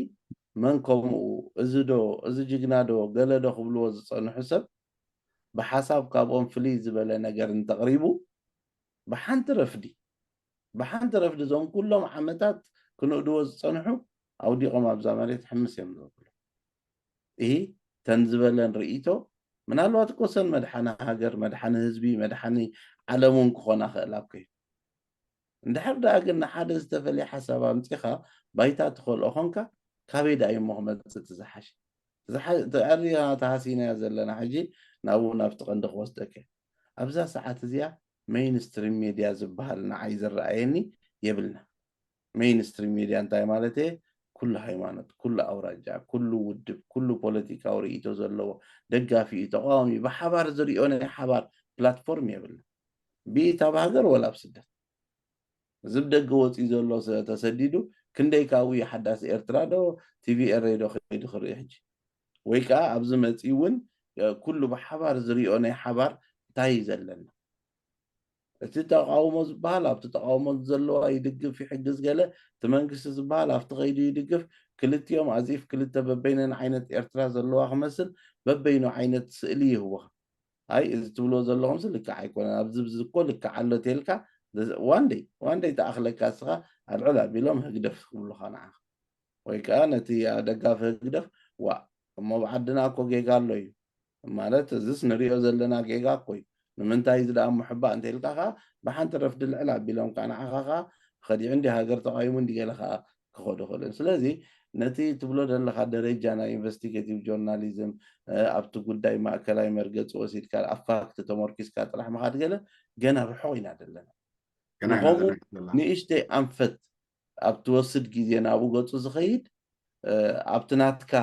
መን ከምኡ፣ እዚ ዶ፣ እዚ ጅግና ዶ፣ ገለ ዶ ክብልዎ ዝጸንሑ ሰብ ብሓሳብ ካብኦም ፍልይ ዝበለ ነገር እንተቕሪቡ ብሓንቲ ረፍዲ፣ ብሓንቲ ረፍዲ እዞም ኩሎም ዓመታት ክንእድዎ ዝጸንሑ ኣውዲቖም ኣብዛ መሬት ሕምስ እዮም ዘብሉ። እሂ ተን ዝበለን ርእይቶ ምናልባት እኮ ሰን መድሓኒ ሃገር፣ መድሓኒ ህዝቢ፣ መድሓኒ ዓለም እውን ክኾና ክእላ እኮ እዩ። እንድሕር ደኣ ግን ንሓደ ዝተፈልየ ሓሳብ ኣምጺኻ ባይታ ትኸልኦ ኾንካ፣ ካበይ ደኣ እዩሞ ክመጽእ እቲ ዝሓሸ? እቲ ዝሓ-፣ እቲ ኣሪና ተሃሲናዮ ዘለና ሕጂ ናብኡ ናብቲ ቀንዲ ክወስደካ እየ። ኣብዛ ሰዓት እዚኣ ሜይንስትሪም ሜድያ ዝበሃል ንዓይ ዝረኣየኒ የብልና። ሜይንስትሪም ሜድያ እንታይ ማለት እየ? ኩሉ ሃይማኖት፣ ኩሉ ኣውራጃ፣ ኩሉ ውድብ፣ ኩሉ ፖለቲካዊ ርእይቶ ዘለዎ፣ ደጋፊ፣ ተቃዋሚ ብሓባር ዝሪኦ ናይ ሓባር ፕላትፎርም የብልና። ብኢት ኣብ ሃገር ወላ ኣብ ስደት። እዚ ብደገ ወፂኡ ዘሎ ሰ-፣ ተሰዲዱ ክንደይ ካብኡ እዩ ሓዳስ ኤርትራ ዶ ቲቪ ኤረይ ዶ ከይዱ ክርኢ ሕጂ? ወይ ከዓ ኣብዚ መፂኡ እውን ኩሉ ብሓባር ዝሪኦ ናይ ሓባር እንታይ እዩ ዘለና? እቲ ተቃውሞ ዝበሃል ኣብቲ ተቃውሞ ዘለዋ ይድግፍ ይሕግዝ ገለ፣ እቲ መንግስቲ ዝበሃል ኣብቲ ከይዱ ይድግፍ። ክልቲኦም ኣዚፍ ክልተ በበይነን ዓይነት ኤርትራ ዘለዋ ክመስል በበይኑ ዓይነት ስእሊ ይህቡኻ። ኣይ እዚ ትብሎ ዘለኹምስ ልክዕ ኣይኮነን፣ ኣብዚ ብዚ እኮ ልክዕ ኣሎ ተልካ ዋንደይ ዋንደይ ተኣኽለካ እስኻ ኣልዕል ኣቢሎም ህግደፍ ክብሉኻ ንዓኻ። ወይ ከዓ ነቲ ደጋፊ ህግደፍ ዋ እሞ ብዓድና እኮ ጌጋ ኣሎ እዩ ማለት እዚስ ንሪኦ ዘለና ጌጋ እኮ እዩ። ንምንታይ እዚ ደኣ ምሕባእ እንተኢልካ ከዓ ብሓንቲ ረፍዲ ልዕል ኣቢሎም ከዓ ንዓኻ ከዓ ከዲዑ እንዲ ሃገር ተቃይሙ እንዲ ገለ ከዓ ክኸዱ ይኽእሉ እዮም። ስለዚ ነቲ ትብሎ ዘለኻ ደረጃ ናይ ኢንቨስቲጌቲቭ ጆርናሊዝም ኣብቲ ጉዳይ ማእከላይ መርገፂ ወሲድካ ኣብ ፋክት ተመርኪስካ ጥራሕ ምኻድ ገለ ገና ርሑቕ ኢና ዘለና። ንኸምኡ ንእሽተይ ኣንፈት ኣብ ትወስድ ግዜ ናብኡ ገፁ ዝኸይድ ኣብቲ ናትካ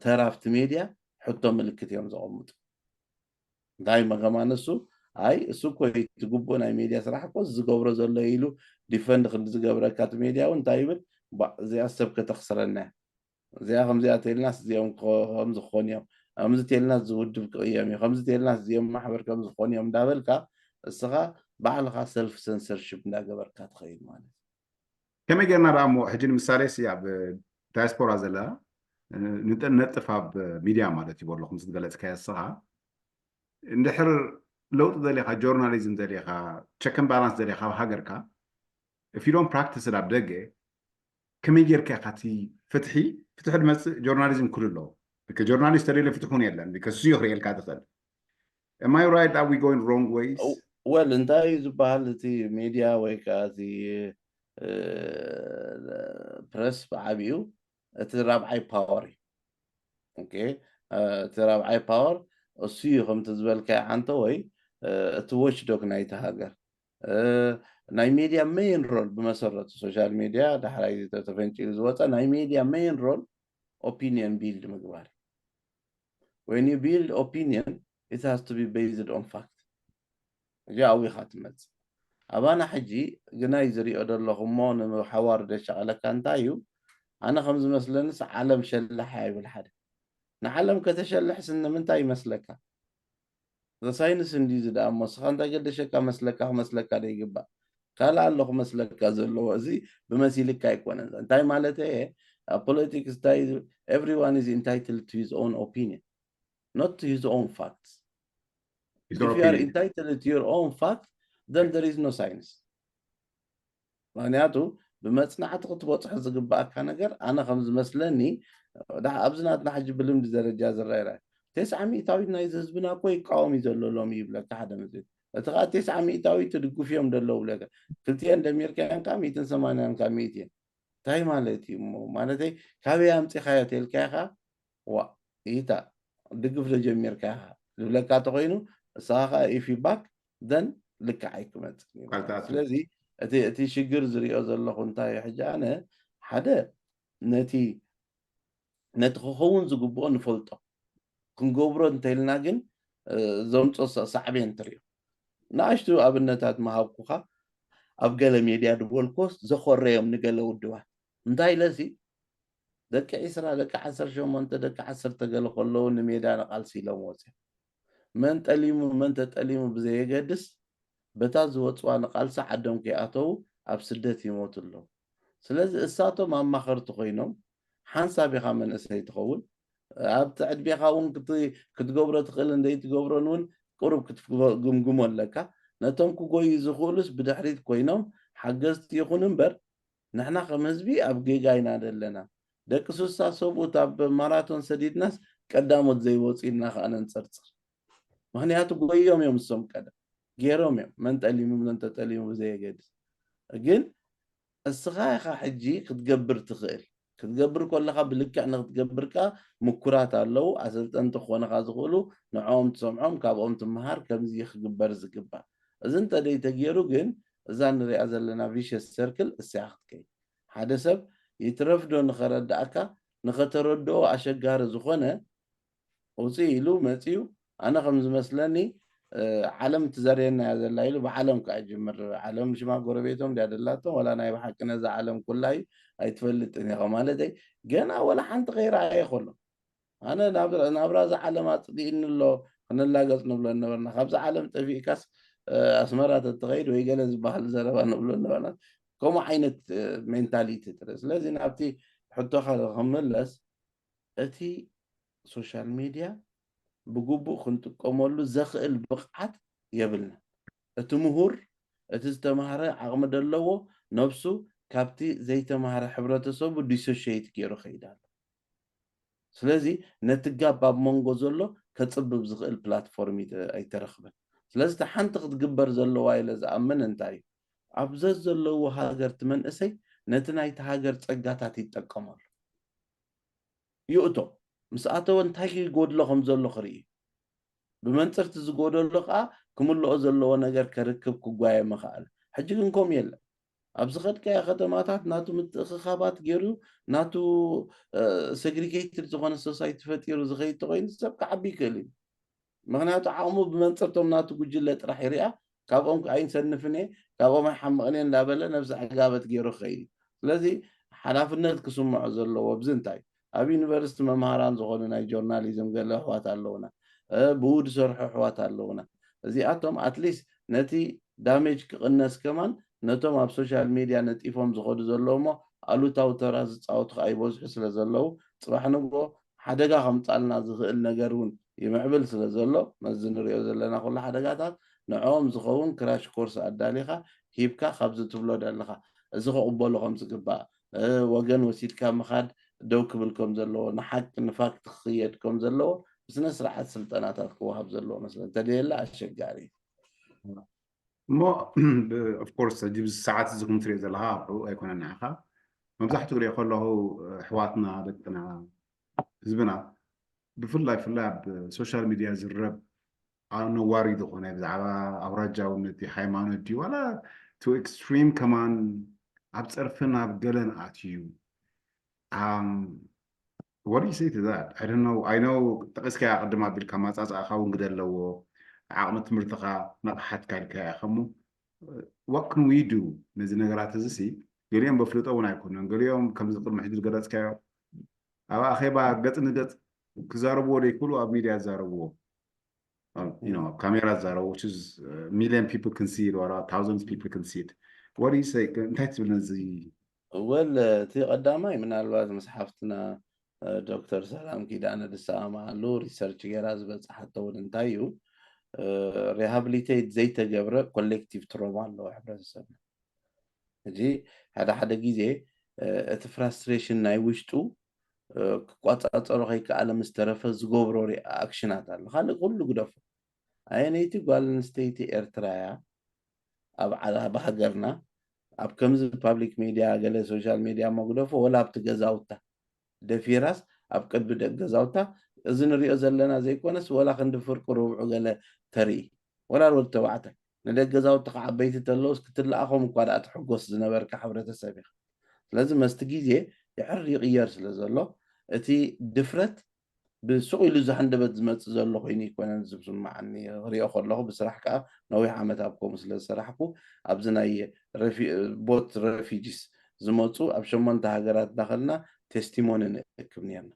ተራ ኣብቲ ሜድያ ሕቶ ምልክት እዮም ዘቐምጡ። እንታይ መገማ ንሱ ኣይ እሱ እኮ እቲ ግቡእ ናይ ሜድያ ስራሕ እኮ ዝገብሮ ዘሎ ኢሉ ዲፈንድ ክንዲ ዝገብረካ እቲ ሜድያ እውን እንታይ ይብል? እዚኣ ሰብ ከተኽስረና እዚኣ ከምዚኣ ተልናስ እዚኦም ከምዚ ክኾኑ እዮም፣ ከምዚ ተልናስ ዝውድብ ክቕየም እዩ፣ ከምዚ ተልናስ እዚኦም ማሕበር ከምዚ ክኾኑ እዮም እንዳበልካ እስኻ ባዕልኻ ሰልፍ ሰንሰርሽፕ እንዳገበርካ ትኸይድ ማለት እዩ። ከመይ ጌርና ደኣ እሞ ሕጂ ንምሳሌ ሲ ኣብ ዳያስፖራ ዘላ ነጥፍ ኣብ ሚድያ ማለት እዩ በሎ ከምዚ ዝገለፅካዮ እስኻ እንድሕር ለውጢ ዘሌኻ ጆርናሊዝም ዘሌኻ ቸክን ባላንስ ዘሌኻ ኣብ ሃገርካ if you don't practice ኣብ ደገ ከመይ ጌርካ ኢኻ እቲ ፍትሒ ፍትሒ ድመፅእ ጆርናሊዝም ክሉ ኣለዎ ጆርናሊስት ተደለ ፍትሒ እውን የለን because እሱ ክርእየልካ ትኽእል am I right are we going wrong ways well እንታይ እዩ ዝበሃል እቲ ሜድያ ወይ ከዓ እቲ ፕረስ ብዓብኡ እቲ ራብዓይ ፓወር እዩ እቲ ራብዓይ ፓወር እሱ እዩ ከምቲ ዝበልካዮ ዓንተ ወይ እቲ ዎች ዶግ ናይቲ ሃገር ናይ ሜድያ ሜን ሮል ብመሰረቱ ሶሻል ሜድያ ዳሕራይ ተፈንጭሉ ዝወፀ ናይ ሜድያ ሜን ሮል ኦፒኒየን ቢልድ ምግባር when you build opinion it has to be based on fact እዚኣ ኣዊኻ ትመፅእ ኣባና ሕጂ ግናይ ዝሪኦ ዘለኹ እሞ ንሓዋሩ ደሻቐለካ እንታይ እዩ ኣነ ከም ዝመስለንስ ዓለም ሸልሕ ኣይብል ሓደ ንዓለም ከተሸልሕስ ንምንታይ ይመስለካ ሳይንስ እንዲ ዝደኣ እሞ ስኻ እንታይ ገደሸካ መስለካ ክመስለካ ዶ ይግባእ ካልእ ኣሎ ክመስለካ ዘለዎ እዚ ብመሲልካ ኣይኮነን እንታይ ማለት እየ ኣብ ፖለቲክስ እንታይ everyone is entitled to his own opinion not to his own facts if you are entitled to your own fact then there is no science ምክንያቱ ብመፅናዕቲ ክትበፅሖ ዝግባኣካ ነገር ኣነ ከም ዝመስለኒ ኣብዚ ናትና ሕጂ ብልምዲ ደረጃ ዝረአ ተስዓ ሚእታዊት ናይዚ ህዝብና እኮ ይቃወም እዩ ዘሎ ሎሚ ይብለካ ሓደ መፅኡ እቲ ከዓ ተስዓ ሚእታዊት ትድግፍ እዮም ደለው ብለካ ክልቲአን ደሚርካያን ከዓ ሚእትን ሰማንያን ካብ ሚእት እየን እንታይ ማለት እዩ እሞ ማለተይ ካበይ ኣምፂኻዮ ተልካዮ ከዓ ዋ ይታ ድግፍ ዶ ጀሚርካ ኢኻ ዝብለካ ተኮይኑ እሳኻ ከዓ if you back then ልክዕ ኣይክመፅን እዩ ማለት እዩ። ስለዚ እቲ እቲ ሽግር ዝሪኦ ዘለኹ እንታይ እዩ ሕጂ ኣነ ሓደ ነቲ ነቲ ክኸውን ዝግብኦ ንፈልጦ ክንገብሮ እንተኢልና ግን ዘምፆ ሳዕቤን ትሪኦ ንኣሽቱ ኣብነታት ምሃብኩኻ ኣብ ገለ ሜድያ ዝበልኮስ ዘኾረዮም ንገለ ውድባት እንታይ ኢለሲ ደቂ ዒስራ ደቂ ዓሰርተ ሸሞንተ ደቂ ዓሰርተ ገለ ከለዉ ንሜዳ ንቃልሲ ኢሎም ወፅዮም መን ጠሊሙ መን ተጠሊሙ ብዘየገድስ በታ ዝወፅዋ ንቃልሲ ዓዶም ከይኣተዉ ኣብ ስደት ይሞቱ ኣለዉ ስለዚ እሳቶም ኣማኸርቲ ኮይኖም ሓንሳብ ኢኻ መንእሰይ ትኸውን ኣብቲ ዕድሜኻ እውን ክትገብሮ ትኽእል እንደይትገብሮን እውን ቁሩብ ክትግምግሞ ኣለካ ነቶም ክጎዩ ዝኽእሉስ ብድሕሪት ኮይኖም ሓገዝቲ ይኹን እምበር ንሕና ከም ህዝቢ ኣብ ጌጋ ኢና ዘለና ደቂ ሱሳ ሰብኡት ኣብ ማራቶን ሰዲድናስ ቀዳሞት ዘይወፁ ኢልና ከዓ ነንፀርፅር። ምክንያቱ ጎዮም እዮም እሶም ቀደም ገይሮም እዮም፣ መን ጠሊሙ መን ተጠሊሙ ብዘየገድስ። ግን እስኻ ኢኻ ሕጂ ክትገብር ትኽእል። ክትገብር ከለኻ ብልክዕ ንክትገብር ከዓ ምኩራት ኣለዉ፣ ኣሰልጠንቲ ክኾነኻ ዝኽእሉ፣ ንዕኦም ትሰምዖም፣ ካብኦም ትመሃር። ከምዚ ክግበር ዝግባእ። እዚ እንተደይተገይሩ ግን እዛ ንሪኣ ዘለና ቪሸስ ሰርክል እስያ ክትከይድ። ሓደ ሰብ ይትረፍዶ ንኸረዳእካ፣ ንኸተረድኦ ኣሸጋሪ ዝኾነ ውፅእ ኢሉ መፅዩ። ኣነ ከም ዝመስለኒ ዓለም ትዘርየና እያ ዘላ ኢሉ ብዓለም ከዓ ይጅምር። ዓለም ሽማ ጎረቤቶም ድያ ደላቶም፣ ዋላ ናይ ብሓቂ ነዛ ዓለም ኩላ እዩ ኣይትፈልጥን ኢኻ ማለተይ። ገና ወላ ሓንቲ ከይረኣየ ከሎ ኣነ ናብራ እዛ ዓለም ኣፅሊእኒ ኣሎ፣ ክንላገፅ ንብሎ ነበርና። ካብዛ ዓለም ጠፊእካስ ኣስመራ ተትኸይድ ወይ ገለ ዝበሃል ዘረባ ንብሎ ነበርና። ከምኡ ዓይነት ሜንታሊቲ ትርኢ። ስለዚ ናብቲ ሕቶኻ ክምለስ፣ እቲ ሶሻል ሚድያ ብግቡእ ክንጥቀመሉ ዘኽእል ብቕዓት የብልና። እቲ ምሁር፣ እቲ ዝተማህረ ዓቕሚ ዘለዎ ነብሱ ካብቲ ዘይተማህረ ሕብረተሰቡ ዲሶሽየት ገይሩ ከይድ ኣሎ። ስለዚ ነቲ ጋብ ኣብ መንጎ ዘሎ ከፅብብ ዝኽእል ፕላትፎርም ኣይተረኽበን። ስለዚ እቲ ሓንቲ ክትግበር ዘለዋ ኢለ ዝኣምን እንታይ እዩ? ኣብ ዘዘለዎ ሃገር እቲ መንእሰይ ነቲ ናይቲ ሃገር ፀጋታት ይጠቀመሉ። ይእቶ፣ ምስ ኣተወ እንታይ ይጎድሎ ከም ዘሎ ክርኢ እዩ። ብመንፅርቲ ዝጎደሎ ከዓ ክምልኦ ዘለዎ ነገር ከርክብ ክጓየ ምኽኣል። ሕጂ ግን ከምኡ የለን። ኣብ ዝኸድካዮ ከተማታት ናቱ ምትእኽኻባት ገይሩ ናቱ ሰግሪጌትድ ዝኾነ ሶሳይቲ ፈጢሩ ዝኸይድ ተኮይኑ ሰብ ክዓቢ ይክእል እዩ። ምክንያቱ ዓቕሙ ብመንፅርቶም ናቱ ጉጅለ ጥራሕ ይሪኣ፣ ካብኦም ኣይንሰንፍን እየ፣ ካብኦም ኣይሓምቕን እየ እንዳበለ ነብሲ ዕጋበት ገይሩ ክኸይድ እዩ። ስለዚ ሓላፍነት ክስምዖ ዘለዎ ኣብዚ እንታይ ኣብ ዩኒቨርሲቲ መምሃራን ዝኾኑ ናይ ጆርናሊዝም ገለ ኣሕዋት ኣለውና፣ ብኡ ዝሰርሑ ኣሕዋት ኣለውና። እዚኣቶም ኣትሊስት ነቲ ዳሜጅ ክቕነስ ከማን ነቶም ኣብ ሶሻል ሚድያ ነጢፎም ዝኸዱ ዘለዉ እሞ ኣሉታዊ ተራ ዝፃወቱ ከዓ ይበዝሑ ስለ ዘለዉ ፅባሕ ንግሆ ሓደጋ ከምፃልና ዝኽእል ነገር እውን ይምዕብል ስለ ዘሎ፣ መዚ ንሪኦ ዘለና ኩሉ ሓደጋታት ንዕኦም ዝኸውን ክራሽ ኮርስ ኣዳሊኻ ሂብካ ካብዚ ትብሎ ደለኻ እዚ ክቕበሎ ከም ዝግባእ፣ ወገን ወሲድካ ምኻድ ደው ክብል ከም ዘለዎ፣ ንሓቂ ንፋክት ክኽየድ ከም ዘለዎ ብስነ ስርዓት ስልጠናታት ክወሃብ ዘለዎ መስለ እንተደየለ ኣሸጋሪ እዩ። እሞ ኦፍኮርስ ሕጂ ብዚ ሰዓት እዚ ከም ትሪኦ ዘለካ ኣብዑ ኣይኮነን ንዓኻ። መብዛሕትኡ ክሪኦ ከለኹ ኣሕዋትና ደቅና ህዝብና ብፍላይ ፍላይ ኣብ ሶሻል ሚድያ ዝረብ ነዋሪ ዝኾነ ብዛዕባ ኣውራጃውነት ድዩ ሃይማኖት ድዩ ዋላ to extreme ከማን ኣብ ፀርፍን ኣብ ገለን ኣትዩ። What do you say to that? I don't know. I know ጠቂስካያ ቅድም ኣቢልካ ማፃፃእካ እውን ግደ ኣለዎ። ዓቕሚ ትምህርትኻ ነቕሓትካ ኢልካያ ኢኻ እሞ what can we do ነዚ ነገራት እዚ ሲ ገሊኦም በፍልጦ እውን ኣይኮነን። ገሊኦም ከምዚ ቅድሚ ሕጂ ዝገለፅካዮ ኣብ ኣኼባ ገፅ ንገፅ ክዛረብዎ ዘይክእሉ ኣብ ሚድያ ዝዛረብዎ ኣብ ካሜራ ዝዛረቡ which is million people can see it or thousands people can see it. What do you say? እንታይ ትብል ነዚ? ወል እቲ ቀዳማይ ምናልባት ምስ ሓፍትና ዶክተር ሰላም ኪዳነ ዝሰማማዓሉ ሪሰርች ገይራ ዝበፅሓቶ እውን እንታይ እዩ፣ ሪሃብሊቴት ዘይተገብረ ኮሌክቲቭ ትሮማ ኣለዎ ሕብረተሰብና። ሕጂ ሓደ ሓደ ግዜ እቲ ፍራስትሬሽን ናይ ውሽጡ ክቋፃፀሮ ከይከኣለ ምስ ተረፈ ዝገብሮ ኣክሽናት ኣሎ። ካልእ ኩሉ ግደፎ። ኣየነይቲ ጓል ኣንስተይቲ ኤርትራ እያ ኣብ ዓላ ብሃገርና ኣብ ከምዚ ፓብሊክ ሚድያ ገለ ሶሻል ሚድያ እሞ ግደፎ ወላ ኣብቲ ገዛውታ ደፊራስ ኣብ ቅድሚ ደቂ ገዛውታ እዚ ንሪኦ ዘለና ዘይኮነስ ወላ ክንዲ ፍርቂ ርብዑ ገለ ተርኢ ወላ ወዲ ተባዕታይ ንደቂ ገዛውትኻ ዓበይቲ ተለውስ ክትለኣኾም እኳ ደኣ ትሕጎስ ዝነበርካ ሕብረተሰብ ኢኻ። ስለዚ መስቲ ግዜ ይሕር ይቕየር ስለ ዘሎ እቲ ድፍረት ብሱቕ ኢሉ ዝሃንደበት ዝመፅእ ዘሎ ኮይኑ ኣይኮነን ዝስምዓኒ። ክሪኦ ከለኹ ብስራሕ ከዓ ነዊሕ ዓመት ኣብ ከምኡ ስለ ዝሰራሕኩ ኣብዚ ናይ ቦት ረፊጂስ ዝመፁ ኣብ ሸሞንተ ሃገራት እናኸድና ቴስቲሞኒ ንእክብ ነርና።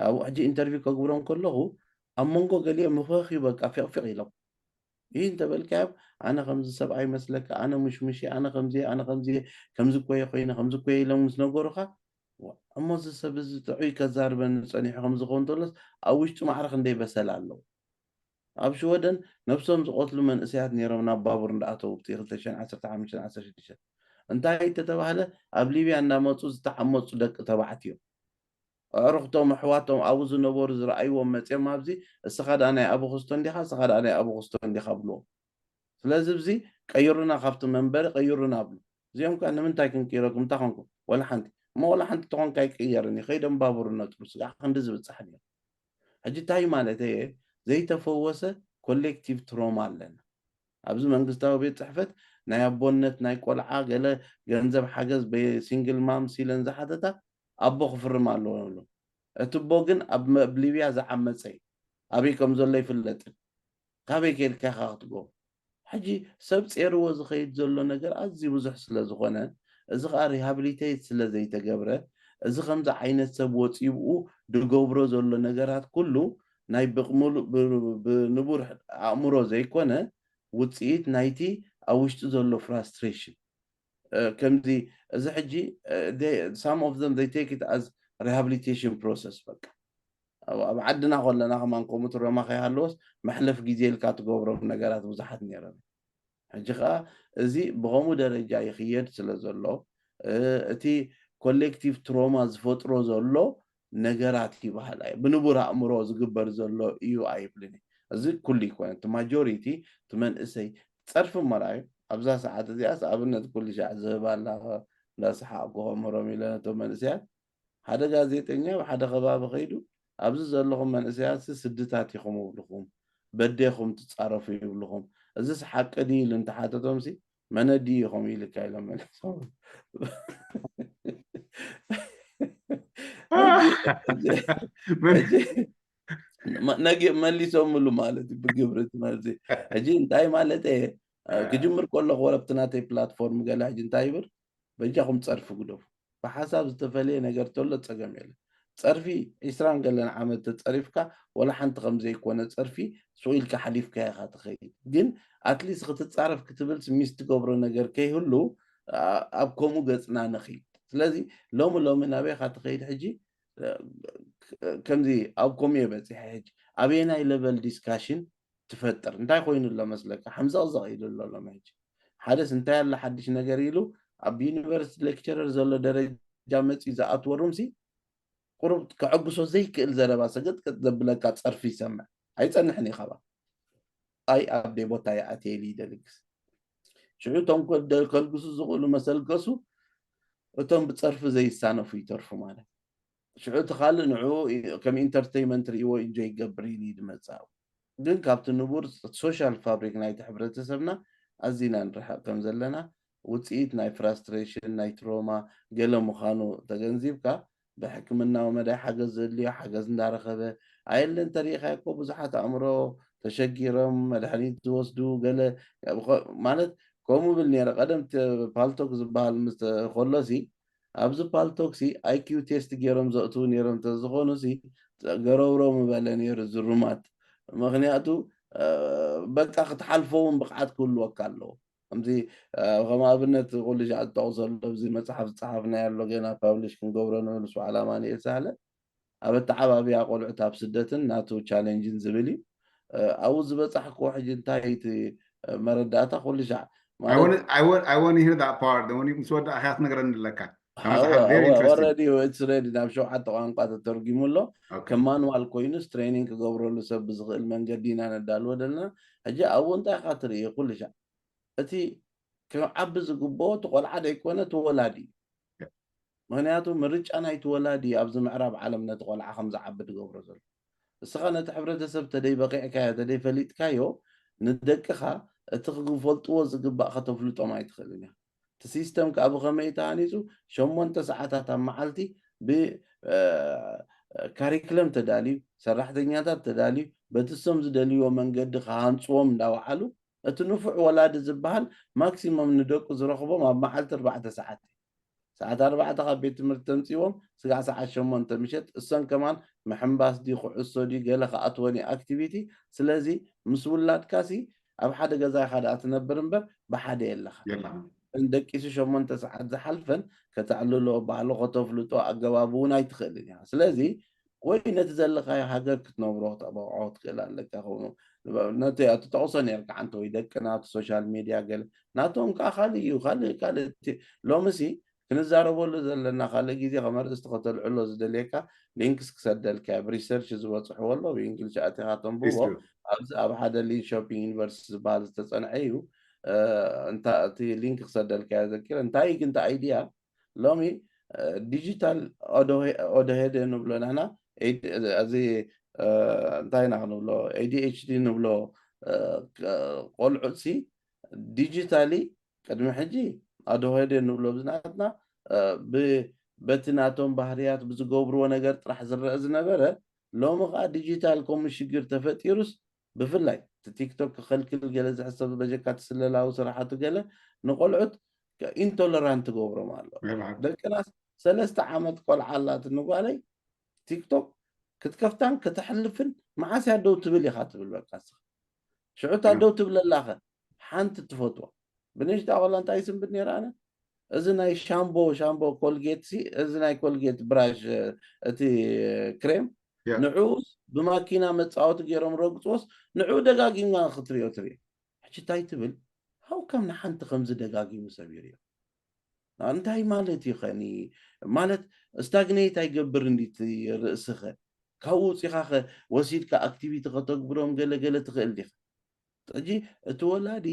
ኣብኡ ሕጂ ኢንተርቪው ከግብሮም ከለኹ ኣብ መንጎ ገሊኦም ምኽኽ እዩ በቃ ፊቕፊቕ ኢሎም። ይህ እንተበልካዮም ኣነ ከምዚ ሰብኣይ መስለካ ኣነ ሙሽሙሽ ኣነ ከምዚ ኣነ ከምዚ ከምዚ ኮየ ኮይነ ከምዚ ኮየ ኢሎም ምስ ነገሩኻ እሞ እዚ ሰብ እዚ ጥዑይ ከዛርበኒ ፀኒሑ ከምዝኸውን ተሎስ ኣብ ውሽጡ ማዕረ ክንደይ በሰል ኣለዎ። ኣብ ሽወደን ነብሶም ዝቐትሉ መንእሰያት ነይሮም ናብ ባቡር እንዳኣተዉ ብቲ ክልተ ሽሕን ዓሰርተ ሓሙሽተን ዓሰርተ ሽዱሽተን እንታይ ተተባህለ ኣብ ሊብያ እንዳመፁ ዝተዓመፁ ደቂ ተባዕትዮ ኣዕሩኽቶም ኣሕዋቶም ኣብኡ ዝነበሩ ዝረኣይዎም መፅዮም ኣብዚ እስኻ ደኣ ናይ ኣበኹስቶ እንዲኻ እስኻ ደኣ ናይ ኣበኹስቶ እንዲኻ ብልዎም። ስለዚ እዚ ቀይሩና ካብቲ መንበሪ ቀይሩና ብሉ። እዚኦም ከ ንምንታይ ክንቅይረኩም እንታይ ኮንኩም? ወላ ሓንቲ እሞ ወላ ሓንቲ ተኾንካ ኣይቅየርን እዩ ከይዶም ባቡር ነጥሩ ስጋዕ ክንዲ ዝብፃሕ ነይሩ። ሕጂ እንታይ ማለት እየ? ዘይተፈወሰ ኮሌክቲቭ ትሮማ ኣለና። ኣብዚ መንግስታዊ ቤት ፅሕፈት ናይ ኣቦነት ናይ ቆልዓ ገለ ገንዘብ ሓገዝ ሲንግል ማም ሲለን ዝሓተታ ኣቦ ክፍርም ኣለዎ ንብሎ። እቲ ኣቦ ግን ኣብ ሊብያ ዝዓመፀ እዩ። ኣበይ ከም ዘሎ ይፍለጥን። ካበይ ከይድካ ኢኻ ክትጎ? ሕጂ ሰብ ጼርዎ ዝኸይድ ዘሎ ነገር ኣዝዩ ብዙሕ ስለ ዝኾነ፣ እዚ ኸኣ ሪሃብሊቴት ስለ ዘይተገብረ፣ እዚ ከምዚ ዓይነት ሰብ ወጺኡ ብኡ ድገብሮ ዘሎ ነገራት ኩሉ ናይ ብቕሙሉ ብንቡር ኣእምሮ ዘይኮነ ውጽኢት ናይቲ ኣብ ውሽጢ ዘሎ ፍራስትሬሽን። ከምዚ እዚ ሕጂ some of them they take it as rehabilitation process በቃ ኣብ ዓድና ከለና ከማን ከምኡ ትረማ ከይሃለወስ መሕለፍ ግዜ ኢልካ ትገብሮም ነገራት ብዙሓት ነይሮም። ሕጂ ከዓ እዚ ብኸምኡ ደረጃ ይኽየድ ስለ ዘሎ እቲ ኮሌክቲቭ ትሮማ ዝፈጥሮ ዘሎ ነገራት ይበሃል ኣየ ብንቡር ኣእምሮ ዝግበር ዘሎ እዩ ኣይብልን። እዚ ኩሉ ይኮነ እቲ ማጆሪቲ እቲ መንእሰይ ጸርፊ መርኣዩ ኣብዛ ሰዓት እዚኣስ ኣብነት ኩሉ ሻዕ ዝህብ ኣላ እንዳሰሓቕኩ ከምህሮም ኢለ ነቶም መንእሰያት ሓደ ጋዜጠኛ ኣብ ሓደ ከባቢ ከይዱ ኣብዚ ዘለኹም መንእሰያት ስድታት ኢኹም ይብልኹም በዴኹም ትፃረፉ ይብልኹም እዚስ ሓቂ ድዩ ኢሉ እንተሓተቶም ሲ መነዲ ኢኹም ኢልካ ኢሎም መሊሶም ነጊ መሊሶምሉ ማለት እዩ ብግብሪ ትምህርቲ ሕጂ እንታይ ማለት እየ ክጅምር ከለኹ ወረብቲ ናተይ ፕላትፎርም ገለ ሕጂ እንታይ ይብል በጃኹም ፀርፊ ግደፉ ብሓሳብ ዝተፈለየ ነገር ተሎ ፀገም የለን ፀርፊ ዒስራን ገለን ዓመት ተፀሪፍካ ወላ ሓንቲ ከም ዘይኮነ ፀርፊ ስቕ ኢልካ ሓሊፍካ ኢኻ ትኸይድ ግን ኣትሊስት ክትፃረፍ ክትብል ሚስ ትገብሮ ነገር ከይህሉ ኣብ ከምኡ ገፅና ንኽይድ ስለዚ ሎሚ ሎሚ ናበይ ኻ ትኸይድ ሕጂ ከምዚ ኣብ ከምኡ የበፂሐ ሕጂ ኣበየናይ ለቨል ዲስካሽን ትፈጥር እንታይ ኮይኑ ኣሎ መስለካ ሓምዘቕዘቕ ኢሉ ኣሎ ሎሚ ሕጂ ሓደስ እንታይ ኣሎ ሓድሽ ነገር ኢሉ ኣብ ዩኒቨርሲቲ ሌክቸረር ዘሎ ደረጃ መፂኡ ዝኣትዎ ሩምሲ ቁሩብ ከዐግሶ ዘይክእል ዘረባ ሰገጥቅጥ ዘብለካ ፀርፊ ይሰምዕ ኣይፀንሕን እዩ ካባ ኣይ ኣብ ደይ ቦታ ይኣትየ ኢሉ ይደልግስ ሽዑ እቶም ከልግሱ ዝኽእሉ መሰልገሱ እቶም ብፀርፊ ዘይሳነፉ ይተርፉ ማለት ሽዑ እቲ ካልእ ንዕኡ ከም ኢንተርተይመንት ርእይዎ ኢንጆይ ይገብር ኢሉ እዩ ዝመፅእ ግን ካብቲ ንቡር ሶሻል ፋብሪክ ናይቲ ሕብረተሰብና ኣዚና ንርሕቕ ከም ዘለና ውፅኢት ናይ ፍራስትሬሽን ናይ ትሮማ ገለ ምዃኑ ተገንዚብካ ብሕክምናዊ መዳይ ሓገዝ ዘድልዮ ሓገዝ እንዳረኸበ ኣየለ እንተሪኢኻ እኮ ብዙሓት ኣእምሮ ተሸጊሮም መድሓኒት ዝወስዱ ገለ ማለት ከምኡ ብል ነረ ቀደም ፓልቶክ ዝበሃል ምስ ከሎሲ ኣብዚ ፓልቶክሲ ኣይኪው ቴስት ገይሮም ዘእትዉ ነይሮም እንተዝኾኑሲ ገረውሮ ምበለ ነይሩ ዝሩማት ምኽንያቱ በቃ ክትሓልፎ እውን ብቕዓት ክህልወካ ኣለዎ ከምዚ ከም ኣብነት ኩሉ ሻዕ ዝጠቕሰሉ ኣብዚ መፅሓፍ ዝፀሓፍናዮ ኣሎ ገና ፓብሊሽ ክንገብሮ ንብል ስብሓል ኣማኒኤል ሳህለ ኣብ ኣተዓባብያ ቆልዑት ኣብ ስደትን ናቱ ቻሌንጅን ዝብል እዩ ኣብኡ ዝበፃሕክዎ ሕጂ እንታይ እቲ መረዳእታ ኩሉ ሻዕ I want to hear that part. When you ምስ ወዳእካ ክትነግረኒ ኣለካ። ረዲ ናብ ሸውዓተ ቋንቋ ተተርጊሙ ኣሎ ከም ማንዋል ኮይኑስ ትሬኒንግ ክገብረሉ ሰብ ብዝኽእል መንገዲ ኢና ነዳልዎ ዘለና ሕጂ ኣብኡ እንታይ ኢኻ ትርኢ ኩሉ ሻዕ እቲ ክዓቢ ዝግብኦ እቲ ቆልዓ ደይኮነ እቲ ወላዲ እዩ ምክንያቱ ምርጫ ናይቲ ወላዲ ኣብዚ ምዕራብ ዓለም ነቲ ቆልዓ ከም ዝዓቢ ትገብሮ ዘሎ እስኻ ነቲ ሕብረተሰብ ተደይ በቂዕካዮ ተደይ ፈሊጥካዮ ንደቅኻ እቲ ክፈልጥዎ ዝግባእ ከተፍልጦም ኣይትኽእልን እያ እቲ ሲስተም ከዓ ብኸመይ ተሃኒፁ ሸሞንተ ሰዓታት ኣብ መዓልቲ ብ ካሪክለም ተዳልዩ ሰራሕተኛታት ተዳልዩ በቲ እሶም ዝደልይዎ መንገዲ ክሃንፅዎም እንዳወዓሉ እቲ ንፉዕ ወላዲ ዝበሃል ማክሲሞም ንደቁ ዝረኽቦም ኣብ መዓልቲ ኣርባዕተ ሰዓት እዩ ሰዓት ኣርባዕተ ካብ ቤት ትምህርቲ ተምፅዎም ስጋዕ ሰዓት ሸሞንተ ምሸት እሶም ከማን ምሕምባስ ድዩ ክዕሶ ድዩ ገለ ክኣትወን እዩ ኣክቲቪቲ ስለዚ ምስ ውላድካሲ ኣብ ሓደ ገዛ ኢኻ ደኣ ትነብር እምበር ብሓደ የለኻ ደቂሱ ሸሞንተ ሰዓት ዝሓልፈን ከተዕልሎ ባህሉ ከተፍልጦ ኣገባብ እውን ኣይትኽእልን ኢኻ ስለዚ ወይ ነቲ ዘለኻዮ ሃገር ክትነብሮ ክተበቕዖ ትኽእል ኣለካ ከኑ ነቲ ኣቲ ጠቕሶ ነርካ ዓንተ ወይ ደቅና እቲ ሶሻል ሚድያ ገለ ናቶም ከዓ ካልእ እዩ ካልእ ካልእ ሎምሲ ክንዛረበሉ ዘለና ካልእ ግዜ ከም ኣርእስቲ ከተልዕሎ ዝደልየካ ሊንክስ ክሰደልካ እየ። ብሪሰርች ዝበፅሕዎ ኣሎ፣ ብእንግሊሽ ኣቲኻ ተንብቦ። ኣብዚ ኣብ ሓደ ሊንሾፒንግ ዩኒቨርሲቲ ዝበሃል ዝተፀንዐ እዩ። እቲ ሊንክ ክሰደልካ እየ ዘኪረ። እንታይ ግን እቲ ኣይድያ ሎሚ ዲጂታል ኦደሄደ ንብሎ ንሕና፣ እዚ እንታይ ኢና ክንብሎ፣ ኤዲኤችዲ ንብሎ ቆልዑት ሲ ዲጂታሊ ቅድሚ ሕጂ ኣደሄደ ንብሎ ብዝናትና በቲ ናቶም ባህርያት ብዝገብርዎ ነገር ጥራሕ ዝረአ ዝነበረ፣ ሎሚ ከዓ ዲጂታል ከምኡ ሽግር ተፈጢሩስ ብፍላይ እቲ ቲክቶክ ክኸልክል ገለ ዝሕሰብ በጀካ እቲ ስለላዊ ስራሓቱ ገለ ንቆልዑት ኢንቶለራንት ትገብሮም ኣሎ። ደቅናስ ሰለስተ ዓመት ቆልዓ ኣላት ንጓለይ ቲክቶክ ክትከፍታን ከተሕልፍን መዓስ እያ ደው ትብል ኢኻ ትብል። በቃ ንስኻ ሽዑ እታ ደው ትብለላኸ ሓንቲ ትፈትዋ ብንእሽታ ቆላ እንታይ ይስንብድ ነይረ ኣነ እዚ ናይ ሻምቦ ሻምቦ ኮልጌት ሲ እዚ ናይ ኮልጌት ብራሽ እቲ ክሬም ንዑ ብማኪና መፃወቲ ገይሮም ረግፅዎስ ንዑ ደጋጊምና ክትሪኦ ትሪኦ። ሕጂ እንታይ ትብል ሃው ከም ንሓንቲ ከምዚ ደጋጊሙ ሰብ ይሪኦ እንታይ ማለት እዩ ኸኒ ማለት ስታግኔት ኣይገብር እንዲት ርእስኸ ካብኡ ውፂኻኸ ወሲድካ ኣክቲቪቲ ከተግብሮም ገለገለ ትኽእል ዲኻ ሕጂ እቲ ወላዲ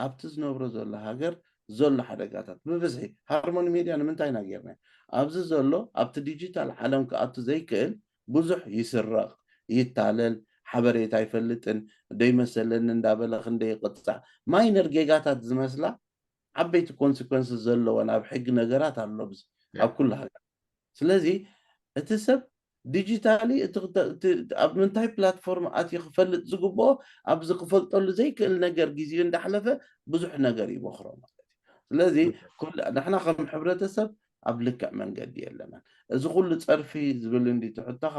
ኣብቲ ዝነብሮ ዘሎ ሃገር ዘሎ ሓደጋታት ብብዝሒ ሃርሞኒ ሜድያ ንምንታይ ኢና ጌርና ኣብዚ ዘሎ ኣብቲ ዲጂታል ዓለም ክኣቱ ዘይክእል ብዙሕ ይስረቕ ይታለል ሓበሬታ ኣይፈልጥን ደይመሰለኒ እንዳበለ ክንደ ይቕፃዕ ማይነር ጌጋታት ዝመስላ ዓበይቲ ኮንስኮንስ ዘለወን ኣብ ሕጊ ነገራት ኣሎ ኣብ ኩሉ ሃገር ስለዚ እቲ ሰብ ዲጂታሊ ኣብ ምንታይ ፕላትፎርም ኣትዩ ክፈልጥ ዝግብኦ ኣብዚ ክፈልጠሉ ዘይክእል ነገር ግዜኡ እንዳሕለፈ ብዙሕ ነገር ይበክሮ ማለት እዩ ስለዚ ንሕና ከም ሕብረተሰብ ኣብ ልክዕ መንገዲ የለናን እዚ ኩሉ ፀርፊ ዝብል እንዲ ትሕቶኻ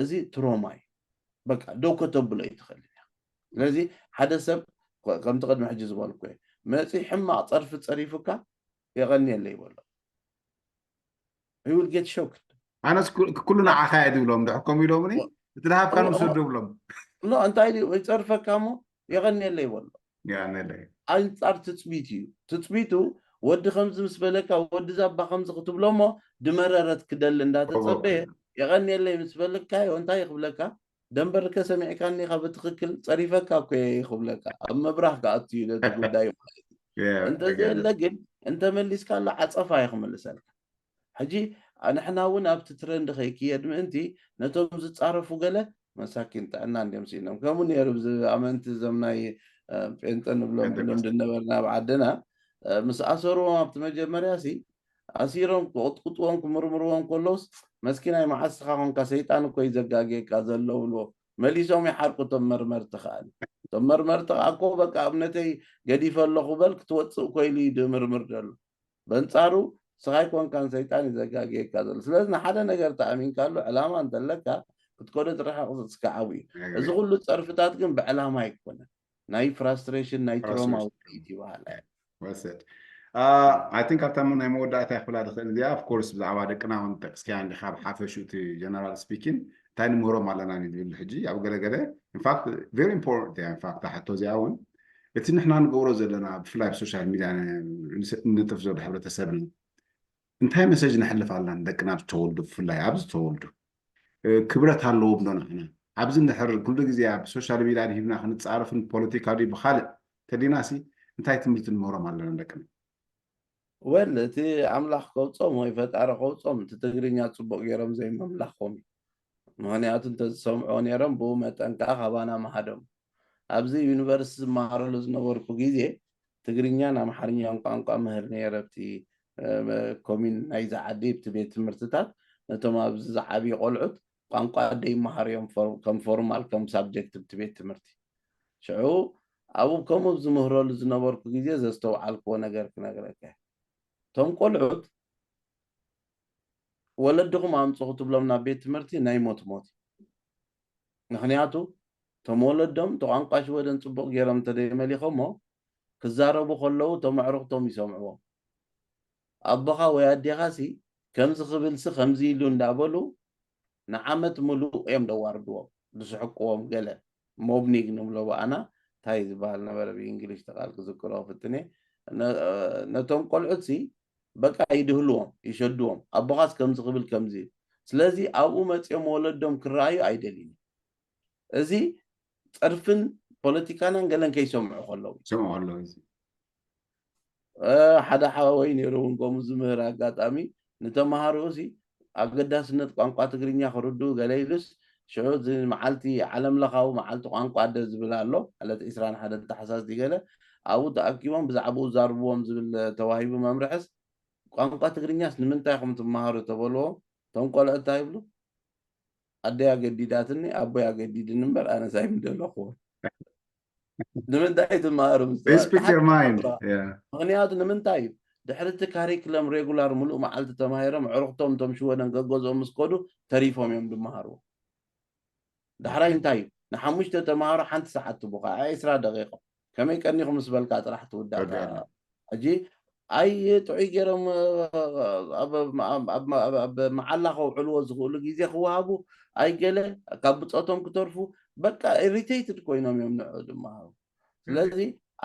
እዚ ትሮማ እዩ በቃ ደው ከተብሎ እዩ ትኽእል እያ ስለዚ ሓደ ሰብ ከምቲ ቅድሚ ሕጂ ዝበልኩ መፂ ሕማቕ ፀርፊ ፀሪፉካ የቐንየለ ይበሎ he will get shocked ኣነስ ኩሉ ንዓኻ እየ ዝብሎም ድሕኮም ኢሎምኒ እቲ ዝሃብካ ንውሰዶ ብሎም ኖ እንታይ ድዩ ይፀርፈካ እሞ የቐንየለ ይበሎ ኣንፃር ትፅቢት እዩ ትፅቢቱ ወዲ ከምዚ ምስ በለካ ወዲ ዛባ ከምዚ ክትብሎ እሞ ድመረረት ክደሊ እንዳተፀበየ የቐንየለይ ምስ በልካዮ እንታይ ይክብለካ ደንበርከ ሰሚዕካኒ ኢኻ ብትኽክል ፀሪፈካ እኮ እየ ክብለካ ኣብ ምብራህ ክኣቱ እዩ ነቲ ጉዳይ ማለት እዩ እንተዘየለ ግን እንተመሊስካ ኣሎ ዓፀፋ እየ ክምልሰልካ ሕጂ ንሕና እውን ኣብቲ ትረንድ ከይክየድ ምእንቲ ነቶም ዝፃረፉ ገለ መሳኪን ጥዕና እንዲም ስኢኖም ከምኡ ነይሩ ኣመንቲ እዞም ናይ ጴንጠ ንብሎም ብልምዲ ነበርና ኣብ ዓድና ምስ ኣሰርዎም ኣብቲ መጀመርያ ሲ ኣሲሮም ክቕጥቅጥዎም ክምርምርዎም ከለውስ መስኪናይ መዓስ ስኻ ኮንካ ሰይጣን እኮ እዩ ዘጋግየካ ዘሎ ብልዎ መሊሶም ይሓርቁ እቶም መርመርቲ ከኣ እቶም መርመርቲ ከኣ እኮ በቃ እምነተይ ገዲፈ ኣለኹ በል ክትወፅእ እኮ ኢሉ እዩ ድምርምር ዘሎ በንፃሩ ስኻ ኣይኮንካን ሰይጣን እዩ ዘጋግየካ ዘሎ ስለዚ ንሓደ ነገር ተኣሚንካሉ ዕላማ እንተለካ ክትከዶ ትርሕቕ እስከ ዓብዩ እዚ ኩሉ ፀርፍታት ግን ብዕላማ ኣይኮነን ናይ ፍራስትሬሽን ናይ ትሮማ ውፅኢት ይበሃል ወሰድ ኣይ ቲንክ ኣብታ ናይ መወዳእታ ክብላ ዝኽእል እዚኣ ኦፍኮርስ ብዛዕባ ደቅና እውን ጠቅስካያ እንዲኻ ብሓፈሹ እቲ ጀነራል ስፒኪን እንታይ ንምህሮም ኣለና ዝብል ሕጂ ኣብ ገለገለ ኢንፋክት ቨሪ ኢምፖርታንት እያ ኢንፋክት ሕቶ እዚኣ እውን እቲ ንሕና ንገብሮ ዘለና ብፍላይ ኣብ ሶሻል ሚድያ ንጥፍ ዘሎ ሕብረተሰብና እንታይ መሰጅ ነሕልፍ ኣለና ንደቅና ዝተወልዱ ብፍላይ ኣብ ዝተወልዱ ክብረት ኣለዎም ዶ ንሕና ኣብዚ እንድሕር ኩሉ ግዜ ኣብ ሶሻል ሚድያ ሂብና ክንፃረፍን ፖለቲካ ድዩ ብካልእ ተዲናሲ እንታይ ትምህርቲ ንምህሮም ኣለና ደቅና ወል እቲ ኣምላኽ ከውፆም ወይ ፈጣሪ ከውፆም እቲ ትግርኛ ፅቡቅ ገይሮም ዘይምምላኾም እዩ ምክንያቱ እንተዝሰምዕዎ ነይሮም ብኡ መጠን ከዓ ካባና ምሃዶም ኣብዚ ዩኒቨርሲቲ ዝመሃረሉ ዝነበርኩ ግዜ ትግርኛን ኣምሓርኛን ቋንቋ ምህር ነይረ ኣብቲ ኮሚን ናይዚ ዓዲ ኣብቲ ቤት ትምህርትታት ነቶም ኣብዚ ዝዓብዩ ቆልዑት ቋንቋ ኣደ ይመሃሩ እዮም ከም ፎርማል ከም ሳብጀክት ኣብቲ ቤት ትምህርቲ ሽዑ ኣብኡ ከምኡ ዝምህረሉ ዝነበርኩ ግዜ ዘስተውዓልክዎ ነገር ክነግረካ እቶም ቆልዑት ወለድኹም ኣምፁ ክትብሎም ናብ ቤት ትምህርቲ ናይ ሞት ሞት እዩ ምክንያቱ እቶም ወለዶም እቲ ቋንቋ ሽወደን ፅቡቅ ገይሮም እንተደይመሊኾሞ ክዛረቡ ከለዉ እቶም ኣዕሩኽቶም ይሰምዕዎም ኣቦኻ ወይ ኣዴኻ ሲ ከምዚ ክብል ሲ ከምዚ ኢሉ እንዳበሉ ንዓመት ምሉእ እዮም ደዋርድዎም ዝስሕቅዎም ገለ ሞብኒግ ንብሎ ብኣና እንታይ ዝበሃል ነበረ ብእንግሊሽ ተቃል ክዝክሮ ፍትነ ነቶም ቆልዑት ሲ በቃ ይድህልዎም፣ ይሸድዎም። ኣቦኻስ ከምዚ ክብል ከምዚ እዩ። ስለዚ ኣብኡ መፂኦም ወለዶም ክረኣዩ ኣይደልዩን። እዚ ፀርፍን ፖለቲካናን ገለን ከይሰምዑ ከለዉ ሰምዑ ኣለዉ። እዚ ሓደ ሓወይ ነይሩ እውን ከምኡ ዝምህር ኣጋጣሚ ንተምሃሮኡ ሲ ኣገዳስነት ቋንቋ ትግርኛ ክርድኡ ገለ ኢሉስ ሽዑ እዚ መዓልቲ ዓለም ለኻዊ መዓልቲ ቋንቋ ኣደ ዝብል ኣሎ ዕለት ዕስራን ሓደን ታሕሳስ ድገለ ኣብኡ ተኣኪቦም ብዛዕባኡ ዛርብዎም ዝብል ተዋሂቡ መምርሕስ ቋንቋ ትግርኛስ ንምንታይ ኢኹም ትመሃሩ ተበልዎ እቶም ቆልዑ እንታይ ይብሉ ኣደይ ኣገዲዳትኒ ኣቦይ ኣገዲድኒ እምበር ኣነስ ኣይምደለኹዎ ንምንታይ ትመሃሩ ምክንያቱ ንምንታይ እዩ ድሕሪ እቲ ካሪክለም ሬጉላር ሙሉእ መዓልቲ ተማሂሮም ዕሩኽቶም እቶም ሽወደን ገገዝኦም ምስ ከዱ ተሪፎም እዮም ድመሃርዎ ዳሕራይ እንታይ እዩ ንሓሙሽተ ተምሃሮ ሓንቲ ሰዓት ትቡ ከዓ ዕስራ ደቂቆ ከመይ ቀኒኹ ምስ በልካ ጥራሕ ትውዳእ ሕጂ ኣይ ጥዑይ ገይሮም ኣብ መዓላ ከውዕልዎ ዝኽእሉ ግዜ ክወሃቡ ኣይ ገለ ካብ ብፆቶም ክተርፉ በቃ ኢሪቴትድ ኮይኖም እዮም ንዑ ድመሃሩ ስለዚ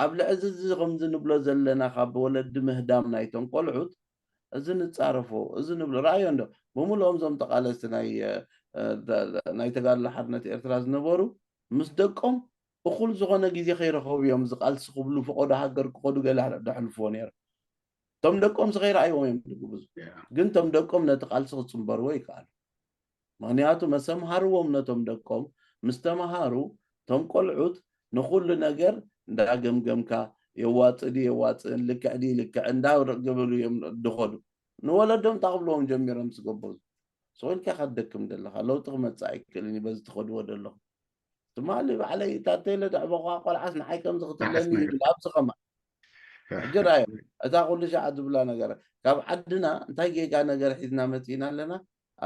ኣብ ልዕዚ እዚ ከምዚ ንብሎ ዘለና ካብ ወለዲ ምህዳም ናይቶም ቆልዑት እዚ ንፃረፎ እዚ ንብሎ ረኣዮ እንዶ ብምልኦም ዞም ተቃለስቲ ናይ ተጋድሎ ሓርነት ኤርትራ ዝነበሩ ምስ ደቆም እኹል ዝኾነ ግዜ ከይረኸቡ እዮም ዝቃልሲ ክብሉ ፈቆዶ ሃገር ክኸዱ ገለ ደሕልፍዎ ነይሩ እቶም ደቆም ዝኸይረኣይዎም እዮም ዝግብዙ ግን ቶም ደቆም ነቲ ቃልሲ ክፅንበርዎ ይከኣሉ ምክንያቱ መሰምሃርዎም ነቶም ደቆም ምስ ተምሃሩ ቶም ቆልዑት ንኩሉ ነገር እንዳገምገምካ የዋፅእ ድዩ የዋፅእን ልክዕ ድዩ ልክዕ እንዳገበሉ እዮም ድኸዱ ንወለዶም እንታይ ክብልዎም ጀሚሮም ዝገበዙ ስቕ ኢልካ ኢኻ ትደክም ዘለኻ ለውጢ ክመፅእ ኣይክእልን እዩ በዚ ትኸድዎ ዘለኹም ትማሊ ባዕለይ እታ ተይለ ደዕበኻ ቆልዓስ ንዓይ ከምዚ ክትብለኒ ይብል ኣብዚ ኸማ ሕጂ ራዮ እታ ኩሉ ሻዕ ዝብላ ነገር ካብ ዓድና እንታይ ጌጋ ነገር ሒዝና መፂእና ኣለና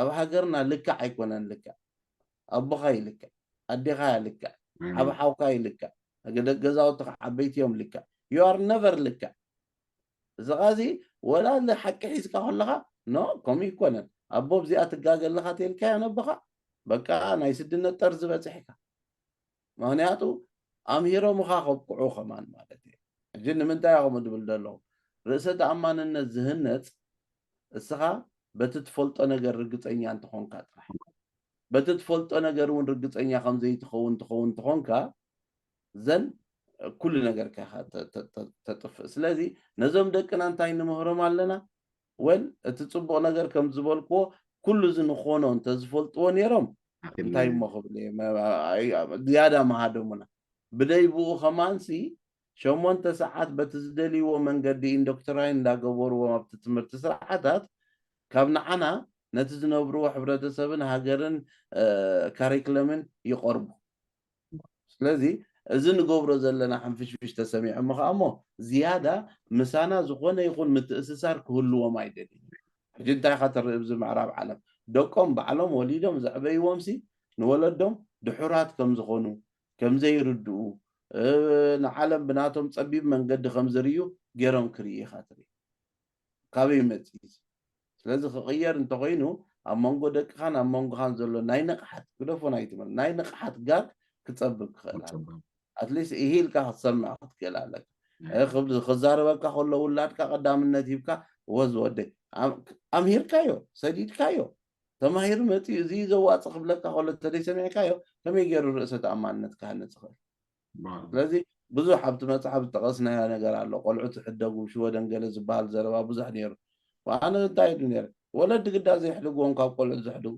ኣብ ሃገርና ልክዕ ኣይኮነን ልክዕ ኣቦኻ ይልክዕ ኣዴኻ ልክዕ ዓብ ሓውካ ይልክዕ ገዛውትኻ ዓበይቲ እዮም ልክዕ you are never ልክዕ እዚ ቃዚ ወላ ሓቂ ሒዝካ ከለኻ ኖ ከምኡ ይኮነን ኣቦ ብዚኣ ትጋገ ኣለኻ ተልካዮ ነቦኻ በቃ ናይ ስድነት ጠርዚ በፂሕካ ምክንያቱ ኣምሂሮምኻ ከብቅዑ ከማን ማለት እዩ ሕጂ ንምንታይ ከምኡ ድብል ዘለኹ ርእሰ ተኣማንነት ዝህነፅ እስኻ በቲ ትፈልጦ ነገር ርግፀኛ እንትኾንካ ጥራሕ በቲ ትፈልጦ ነገር እውን ርግፀኛ ከምዘይትኸውን ትኸውን ትኾንካ ዘን ኩሉ ነገር ከኻ ተጥፍእ ስለዚ ነዞም ደቅና እንታይ ንምህሮም ኣለና ወል እቲ ፅቡቕ ነገር ከም ዝበልክዎ ኩሉ እዚ ንኾኖ እንተዝፈልጥዎ ነይሮም እንታይ እሞ ክብል ዝያዳ መሃደሙና ብደይ ብኡ ከማንሲ ሸሞንተ ሰዓት በቲ ዝደልይዎ መንገዲ ኢንዶክትራይን እንዳገበርዎም ኣብቲ ትምህርቲ ስርዓታት ካብ ንዓና ነቲ ዝነብርዎ ሕብረተሰብን ሃገርን ካሪክለምን ይቐርቡ ስለዚ እዚ ንገብሮ ዘለና ሕንፍሽፍሽ ተሰሚዖም ከዓ እሞ ዝያዳ ምሳና ዝኾነ ይኹን ምትእስሳር ክህልዎም ኣይደልዩ ሕጂ እንታይ ኢኻ ትርኢ ብዚ ምዕራብ ዓለም ደቆም ባዕሎም ወሊዶም ዘዕበይዎም ሲ ንወለዶም ድሑራት ከም ዝኾኑ ከም ዘይርድኡ ንዓለም ብናቶም ጸቢብ መንገዲ ከም ዝርእዩ ገይሮም ክርኢ ኢኻ ትርኢ ካበይ መጽእ ስለዚ ክቕየር እንተኾይኑ ኣብ መንጎ ደቅኻን ኣብ መንጎኻን ዘሎ ናይ ንቕሓት ግደፎ ናይ ትምህርቲ ናይ ንቕሓት ጋግ ክጸብብ ክኽእል ኣሎ ኣትሊስት ኢሂ ኢልካ ክትሰምዕ ክትክእል ኣለካ ክዛረበካ ከሎ ውላድካ ቀዳምነት ሂብካ ወዝ ወደይ ኣምሂርካዮ ሰዲድካዮ ተማሂሩ መፂኡ እዚ ዘዋፅእ ክብለካ ከሎ ተደይ ሰሚዕካዮ ከመይ ገይሩ ርእሰ ተኣማንነት ክሃንፅ ይኽእል ስለዚ ብዙሕ ኣብቲ መፅሓፍ ዝጠቐስናዮ ነገር ኣሎ ቆልዑ ትሕደጉ ሽወደን ገለ ዝበሃል ዘረባ ብዙሕ ነይሩ ኣነ እንታይ ኢሉ ነይረ ወለዲ ግዳ ዘየሕድግዎም ካብ ቆልዑ ዘሕድጉ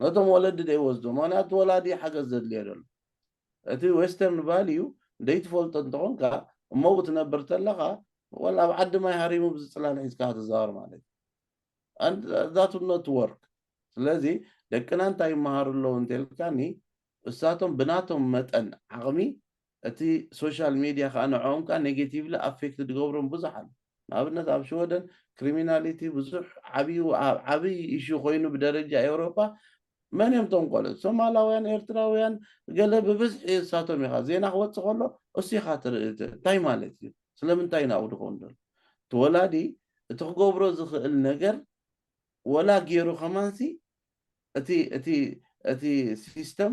ነቶም ወለዲ ደይወስዱ ምክንያቱ ወላዲ ሓገዝ ዘድልዮ ዘሎ እቲ ዌስተርን ቫልዩ ደይትፈልጦ እንተኾንካ እሞኡ ትነብር ተለኻ ወላ ኣብ ዓዲ ማይ ሃሪሙ ብዝፅላል ሒዝካ ትዛወር ማለት እዩ that will not work ስለዚ ደቅና እንታይ ይመሃሩ ኣለዉ እንተልካኒ እሳቶም ብናቶም መጠን ዓቕሚ እቲ ሶሻል ሚድያ ከዓ ንዕኦም ከዓ ኔጌቲቭሊ ኣፌክት ዝገብሮም ብዙሕ ኣሎ ንኣብነት ኣብ ሽወደን ክሪሚናሊቲ ብዙሕ ዓብዩ ዓብይ ኢሹ ኮይኑ ብደረጃ ኤውሮፓ መን እዮም ቶም ቆልዑ ሶማላውያን ኤርትራውያን ገለ ብብዝሒ እሳቶም ኢኻ ዜና ክወፅእ ከሎ እሱ ኢኻ ትርኢ እንታይ ማለት እዩ ስለምንታይ ናብኡ ድኸውን ዘሎ እቲ ወላዲ እቲ ክገብሮ ዝኽእል ነገር ወላ ገይሩ ከማንሲ እቲ እቲ እቲ ሲስተም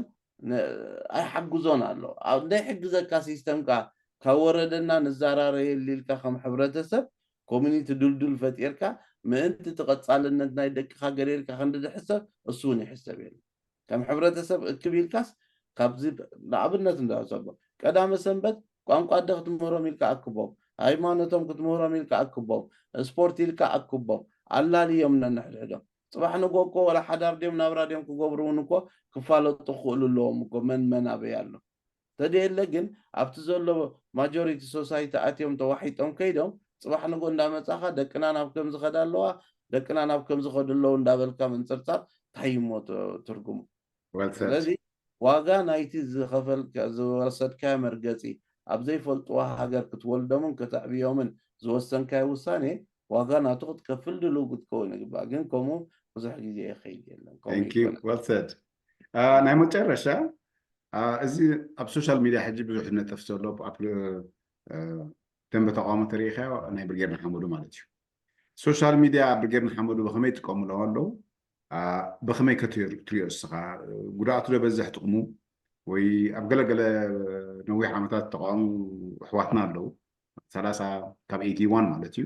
ኣይሓግዞን ኣሎ እንዳይ ሕግዘካ ሲስተም ካ ካብ ወረደና ንዘራረየሉ ኢልካ ከም ሕብረተሰብ ኮሚኒቲ ድልዱል ፈጢርካ ምእንቲ እቲ ቀጻልነት ናይ ደቅኻ ገለ ኢልካ ክንዲ ዝሕሰብ እሱ እውን ይሕሰብ የለን። ከም ሕብረተሰብ እክብ ኢልካስ ካብዚ ንኣብነት እንዳሰቦ ቀዳመ ሰንበት ቋንቋ ኣደ ክትምህሮም ኢልካ ኣክቦም፣ ሃይማኖቶም ክትምህሮም ኢልካ ኣክቦም፣ ስፖርት ኢልካ ኣክቦም፣ ኣላልዮም ነንሕድሕዶም። ጽባሕ ንጎ እኮ ወላ ሓዳር ድዮም ናብራ ድዮም ክገብሩ እውን እኮ ክፋለጡ ክኽእሉ ኣለዎም እኮ መን መን ኣበይ ኣሎ። ተደየለ ግን ኣብቲ ዘሎ ማጆሪቲ ሶሳይቲ ኣትዮም ተዋሒጦም ከይዶም ጽባሕ ንጎ እንዳመጻኻ ደቅና ናብ ከምዚ ኸዳ ኣለዋ ደቅና ናብ ከምዚ ኸዱ ኣለዉ እንዳበልካ ምንጽርጻር እንታይ እሞ ት- ትርጉሙ? Well said. ስለዚ ዋጋ ናይቲ ዝኸፈልካ ዝወሰድካዮ መርገጺ ኣብ ዘይፈልጥዋ ሃገር ክትወልዶምን ከተዕብዮምን ዝወሰንካዮ ውሳኔ ዋጋ ናቱ ክትከፍል ድሉው ክትከውን ይግባእ። ግን ከምኡ ብዙሕ ግዜ ይኸይድ የለን። ከምኡ Thank you. ይኮነ። Well said. Uh, ናይ መጨረሻ uh, እዚ ኣብ ሶሻል ሚድያ ሕጂ ብዙሕ ነጠፍ ዘሎ ኣብ uh, ደንበ ተቃውሞ ተሪኢኻዮ ናይ ብርጌድ ንሓመዱ ማለት እዩ። ሶሻል ሚድያ ብርጌድ ንሓመዱ ብኸመይ ይጥቀሙሉ ኣለዉ? Uh, ብኸመይ ከትሪኦ እስኻ? ጉድኣቱ ዶ በዝሕ ጥቕሙ? ወይ ኣብ ገለገለ ነዊሕ ዓመታት ተቃውሞ ኣሕዋትና ኣለዉ ሰላሳ ካብ ኤይቲ ዋን ማለት እዩ።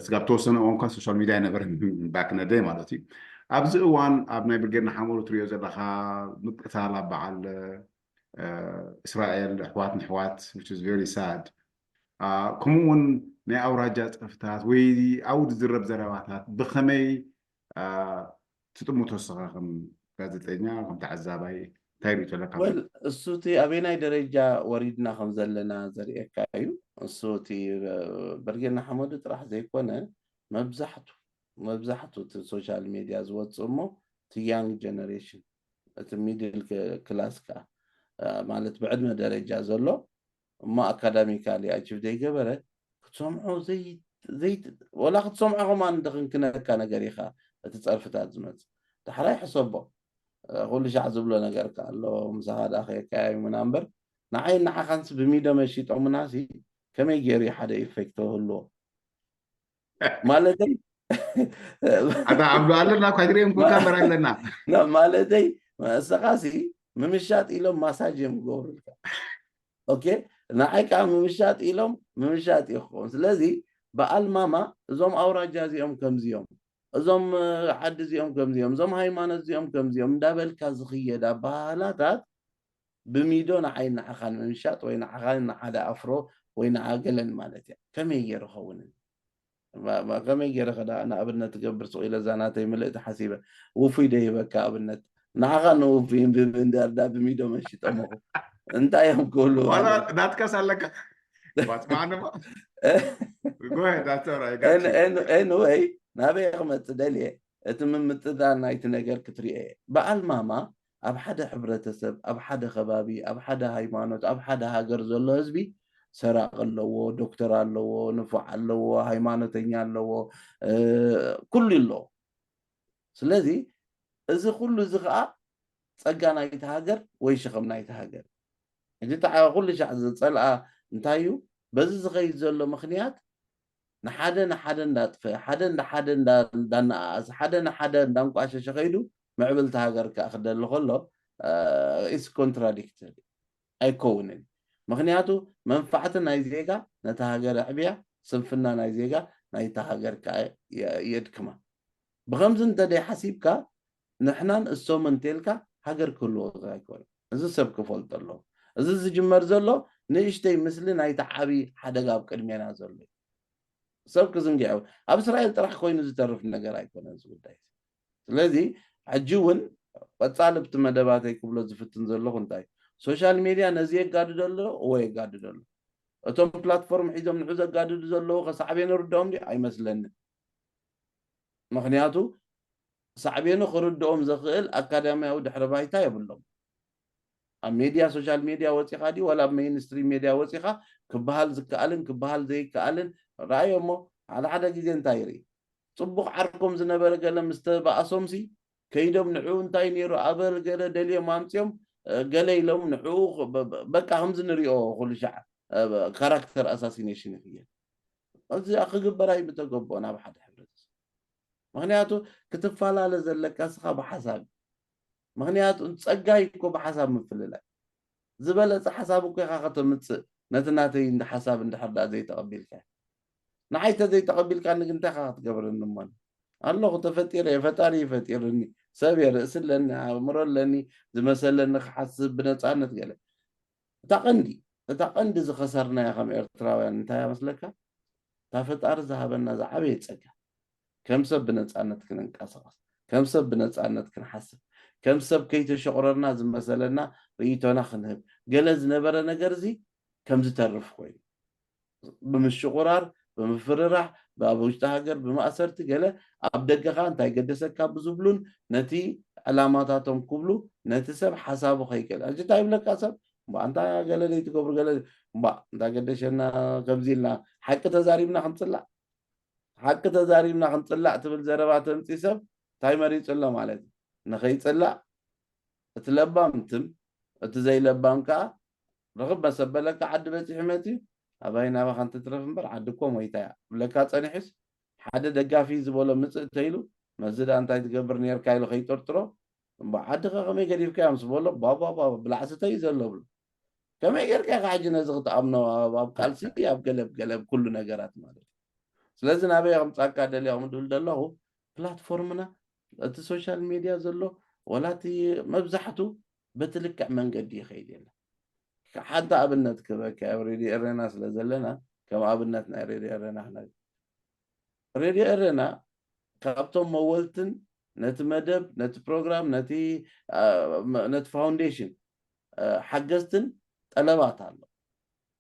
ስጋብ ተወሰነ እዋን እንኳን ሶሻል ሚድያ ኣይነበረን back in the day ማለት እዩ። ኣብዚ እዋን ኣብ ናይ ብርጌድ ንሓመዱ ትሪኦ ዘለኻ ምቅታል ኣብ በዓል እስራኤል ኣሕዋት ንኣሕዋት which is very sad። ከምኡ እውን ናይ ኣውራጃ ፀፍታት ወይ ኣብኡ ዝዝረብ ዘረባታት ብኸመይ ትጥምቶ ንስኻ ከም ጋዜጠኛ ከም ተዓዛባይ እንታይ ሪኢቶ ኣለካ? ወል እሱ እቲ ኣበየናይ ደረጃ ወሪድና ከም ዘለና ዘርእየካ እዩ። እሱ እቲ ብርጌድ ንሓመዱ ጥራሕ ዘይኮነ መብዛሕቱ መብዛሕቱ እቲ ሶሻል ሚድያ ዝወፅእ እሞ እቲ ያንግ ጀነሬሽን እቲ ሚድል ክላስ ከዓ ማለት ብዕድመ ደረጃ ዘሎ እሞ ኣካዳሚካሊ ኣቺቭ ዘይገበረ ክትሰምዖ ወላ ክትሰምዖ ከማን ድኽንክነካ ነገር ኢኻ። እቲ ፀርፍታት ዝመፅእ ዳሕራይ ሕሰቦ ኩሉ ሻዕ ዝብሎ ነገር ከ ኣሎ ምሳኻ ደኣ ከየቀያይሙና እምበር ንዓይ ንዓኻንስ ብሚዶ መሺጦምና ሲ ከመይ ገይሩ ሓደ ኢፌክት ክህልዎ ማለተይ ኣታ ዓብዱ ኣለና እኳ ግሬም ኩልካ እምበር ኣለና ማለተይ እስኻ ሲ ምምሻጥ ኢሎም ማሳጅ እዮም ክገብሩልካ ኦኬ ንዓይ ከዓ ምምሻጥ ኢሎም ምምሻጥ እዩ ክኸውን ስለዚ በኣል ማማ እዞም ኣውራጃ እዚኦም ከምዚኦም እዞም ዓዲ እዚኦም ከምዚኦም እዞም ሃይማኖት እዚኦም ከምዚኦም እንዳበልካ ዝኽየድ ኣባህላታት ብሚዶ ንዓይ ንዓኻን ምምሻጥ ወይ ንዓኻን ንሓደ ኣፍሮ ወይ ንዓገለን ማለት እያ ከመይ ገይሩ ኸውንን ከመይ ገይረ ከዳ ንኣብነት ትገብር ስቕ ኢለ እዛ ናተይ ምልእቲ ሓሲበ ውፉይ ዶ ሂበካ ኣብነት ንዓኻ ንውፉይ ብብንዳርዳ ብሚዶ መሽጠምኹ እንታይ እዮም ክብሉ ናትካስ ኣለካ ኤንወይ ናበይ ክመፅእ ደልየ እቲ ምምጥጣን ናይቲ ነገር ክትሪኦ እየ በኣል ማማ ኣብ ሓደ ሕብረተሰብ ኣብ ሓደ ከባቢ ኣብ ሓደ ሃይማኖት ኣብ ሓደ ሃገር ዘሎ ህዝቢ ሰራቂ ኣለዎ ዶክተር ኣለዎ ንፉዕ ኣለዎ ሃይማኖተኛ ኣለዎ ኩሉ ኣለዎ ስለዚ እዚ ኩሉ እዚ ከዓ ፀጋ ናይቲ ሃገር ወይ ሸኸም ናይቲ ሃገር እዚ ተዓ ኩሉ ሻዕ ዝፀልኣ እንታይ እዩ በዚ ዝኸይድ ዘሎ ምክንያት ንሓደ ንሓደ እንዳጥፈ ሓደ ንሓደ እንዳነኣኣስ ሓደ ንሓደ እንዳንቋሸሸ ከይዱ ምዕብልቲ ሃገር ከዓ ክደሊ ከሎ ኢስ ኮንትራዲክት ኣይከውንን ምክንያቱ መንፋዕቲ ናይ ዜጋ ነቲ ሃገር ኣዕብያ ስንፍና ናይ ዜጋ ናይቲ ሃገር ከዓ የድክማ ብከምዚ እንተደይ ሓሲብካ ንሕናን እሶምን እንተልካ ሃገር ክህልዎ ኣይኮነ እዚ ሰብ ክፈልጦ ኣለዎ እዚ ዝጅመር ዘሎ ንእሽተይ ምስሊ ናይቲ ዓብዪ ሓደጋ ኣብ ቅድሜና ዘሎ እዩ ሰብ ክዝንግዐ ኣብ እስራኤል ጥራሕ ኮይኑ ዝተርፍ ነገር ኣይኮነ እዚ ጉዳይ ስለዚ ሕጂ እውን ቀፃሊ ብቲ መደባተይ ክብሎ ዝፍትን ዘለኹ እንታይ ሶሻል ሚድያ ነዚ የጋድዶ ኣሎ እዎ የጋድዶ ኣሎ እቶም ፕላትፎርም ሒዞም ንዑ ዘጋድዱ ዘለዉ ከሳዕቤ ንርድኦም ድዩ ኣይመስለንን ምክንያቱ ሳዕቤኑ ክርድኦም ዘኽእል ኣካዳሚያዊ ድሕሪ ባይታ የብሎም ኣብ ሜድያ ሶሻል ሜድያ ወፂኻ ድዩ ወላ ኣብ ሜይንስትሪም ሜድያ ወፂኻ ክበሃል ዝከኣልን ክበሃል ዘይከኣልን ረኣዮ እሞ ሓደ ሓደ ግዜ እንታይ ይርኢ ፅቡቕ ዓርኮም ዝነበረ ገለ ምስ ተባእሶምሲ ከይዶም ንዕኡ እንታይ ነይሩ ኣበል ገለ ደልዮም ኣምፅኦም ገለ ኢሎም ንዕኡ በቃ ከምዚ ንሪኦ ኩሉ ሻዕ ካራክተር ኣሳሲኔሽን ይኽየል እዚኣ ክግበር ኣይምተገቦ ናብ ሓደ ሕብረተሰብ ምክንያቱ ክትፈላለ ዘለካ ስኻ ብሓሳብ ምክንያቱ ፀጋይ እኮ ብሓሳብ ምፍልላይ ዝበለፀ ሓሳብ እኮ ኢኻ ከተምፅእ ነቲ ናተይ እንዲ ሓሳብ እንድሕር ዳ ዘይተቐቢልካ ንዓይ ተዘይተቐቢልካኒ ግን እንታይ ኢኻ ክትገብረኒ እሞ? ኣለኹ፣ ተፈጢረ እየ፣ ፈጣሪ እዩ ፈጢርኒ። ሰብ እየ፣ ርእሲ ኣለኒ፣ ኣእምሮ ኣለኒ፣ ዝመሰለኒ ክሓስብ ብነፃነት ገለ። እታ ቀንዲ እታ ቀንዲ ዝኸሰርናያ ከም ኤርትራውያን እንታይ እያ መስለካ? እታ ፈጣሪ ዝሃበና ዝዓበየ ጸጋ፣ ከም ሰብ ብነጻነት ክንንቀሳቐስ፣ ከም ሰብ ብነጻነት ክንሓስብ፣ ከም ሰብ ከይተሸቑረርና ዝመሰለና ርእይቶና ክንህብ፣ ገለ ዝነበረ ነገር እዚ ከም ዝተርፍ ኮይኑ፣ ብምሽቑራር፣ ብምፍርራሕ፣ ኣብ ውሽጢ ሃገር ብማእሰርቲ፣ ገለ ኣብ ደገኻ እንታይ ገደሰካ ብዝብሉን ነቲ ዕላማታቶም ክብሉ ነቲ ሰብ ሓሳቡ ከይገለ፣ ሕጂ እንታይ ይብለካ ሰብ? እምባ እንታ ገለ ዘይትገብሩ ገለ፣ እምባ እንታ ገደሸና፣ ከምዚ ኢልና ሓቂ ተዛሪብና ክንጽላእ፣ ሓቂ ተዛሪብና ክንጽላእ ትብል ዘረባ ተምጺ ሰብ እንታይ መሪጹ ኣሎ ማለት እዩ? ንኸይጽላእ እቲ ለባም ትም፣ እቲ ዘይለባም ከኣ ርኽብ መሰበለካ ዓዲ በጺሑ መጺኡ፣ ኣባይ ናባኻ እንትትረፍ እምበር ዓዲ እኮ ሞይታ እያ ብለካ ጸኒሑስ፣ ሓደ ደጋፊ ዝበሎ ምጽእ ተይሉ፣ መዚ ደኣ እንታይ ትገብር ነርካ ኢሉ ከይጥርጥሮ፣ እምባ ዓዲ ከ ከመይ ገዲፍካዮ ምስ በሎ፣ ባባባ ብላዕ ስተ እዩ ዘሎ ብሎ። ከመይ ጌርካ ኢኻ ሕጂ ነዚ ክትኣምኖ? ኣብ ኣብ ቃልሲ፣ ኣብ ገለብ ገለብ ኩሉ ነገራት ማለት እዩ። ስለዚ ናበይ ከምጻካ ደልየ ከም ድብል ዘለኹ፣ ፕላትፎርምና፣ እቲ ሶሻል ሜድያ ዘሎ፣ ወላ እቲ መብዛሕቱ በቲ ልክዕ መንገዲ ይኸይድ የለን። ሓንቲ ኣብነት ክበካ ኣብ ሬድዮ ኤረና ስለ ዘለና፣ ከም ኣብነት ናይ ሬድዮ ኤረና ክነግር። ሬድዮ ኤረና ካብቶም መወልትን ነቲ መደብ፣ ነቲ ፕሮግራም፣ ነቲ፣ አ፣ መ-፣ ነቲ ፋውንዴሽን፣ አ፣ ሓገዝትን ጠለባት ኣሎ።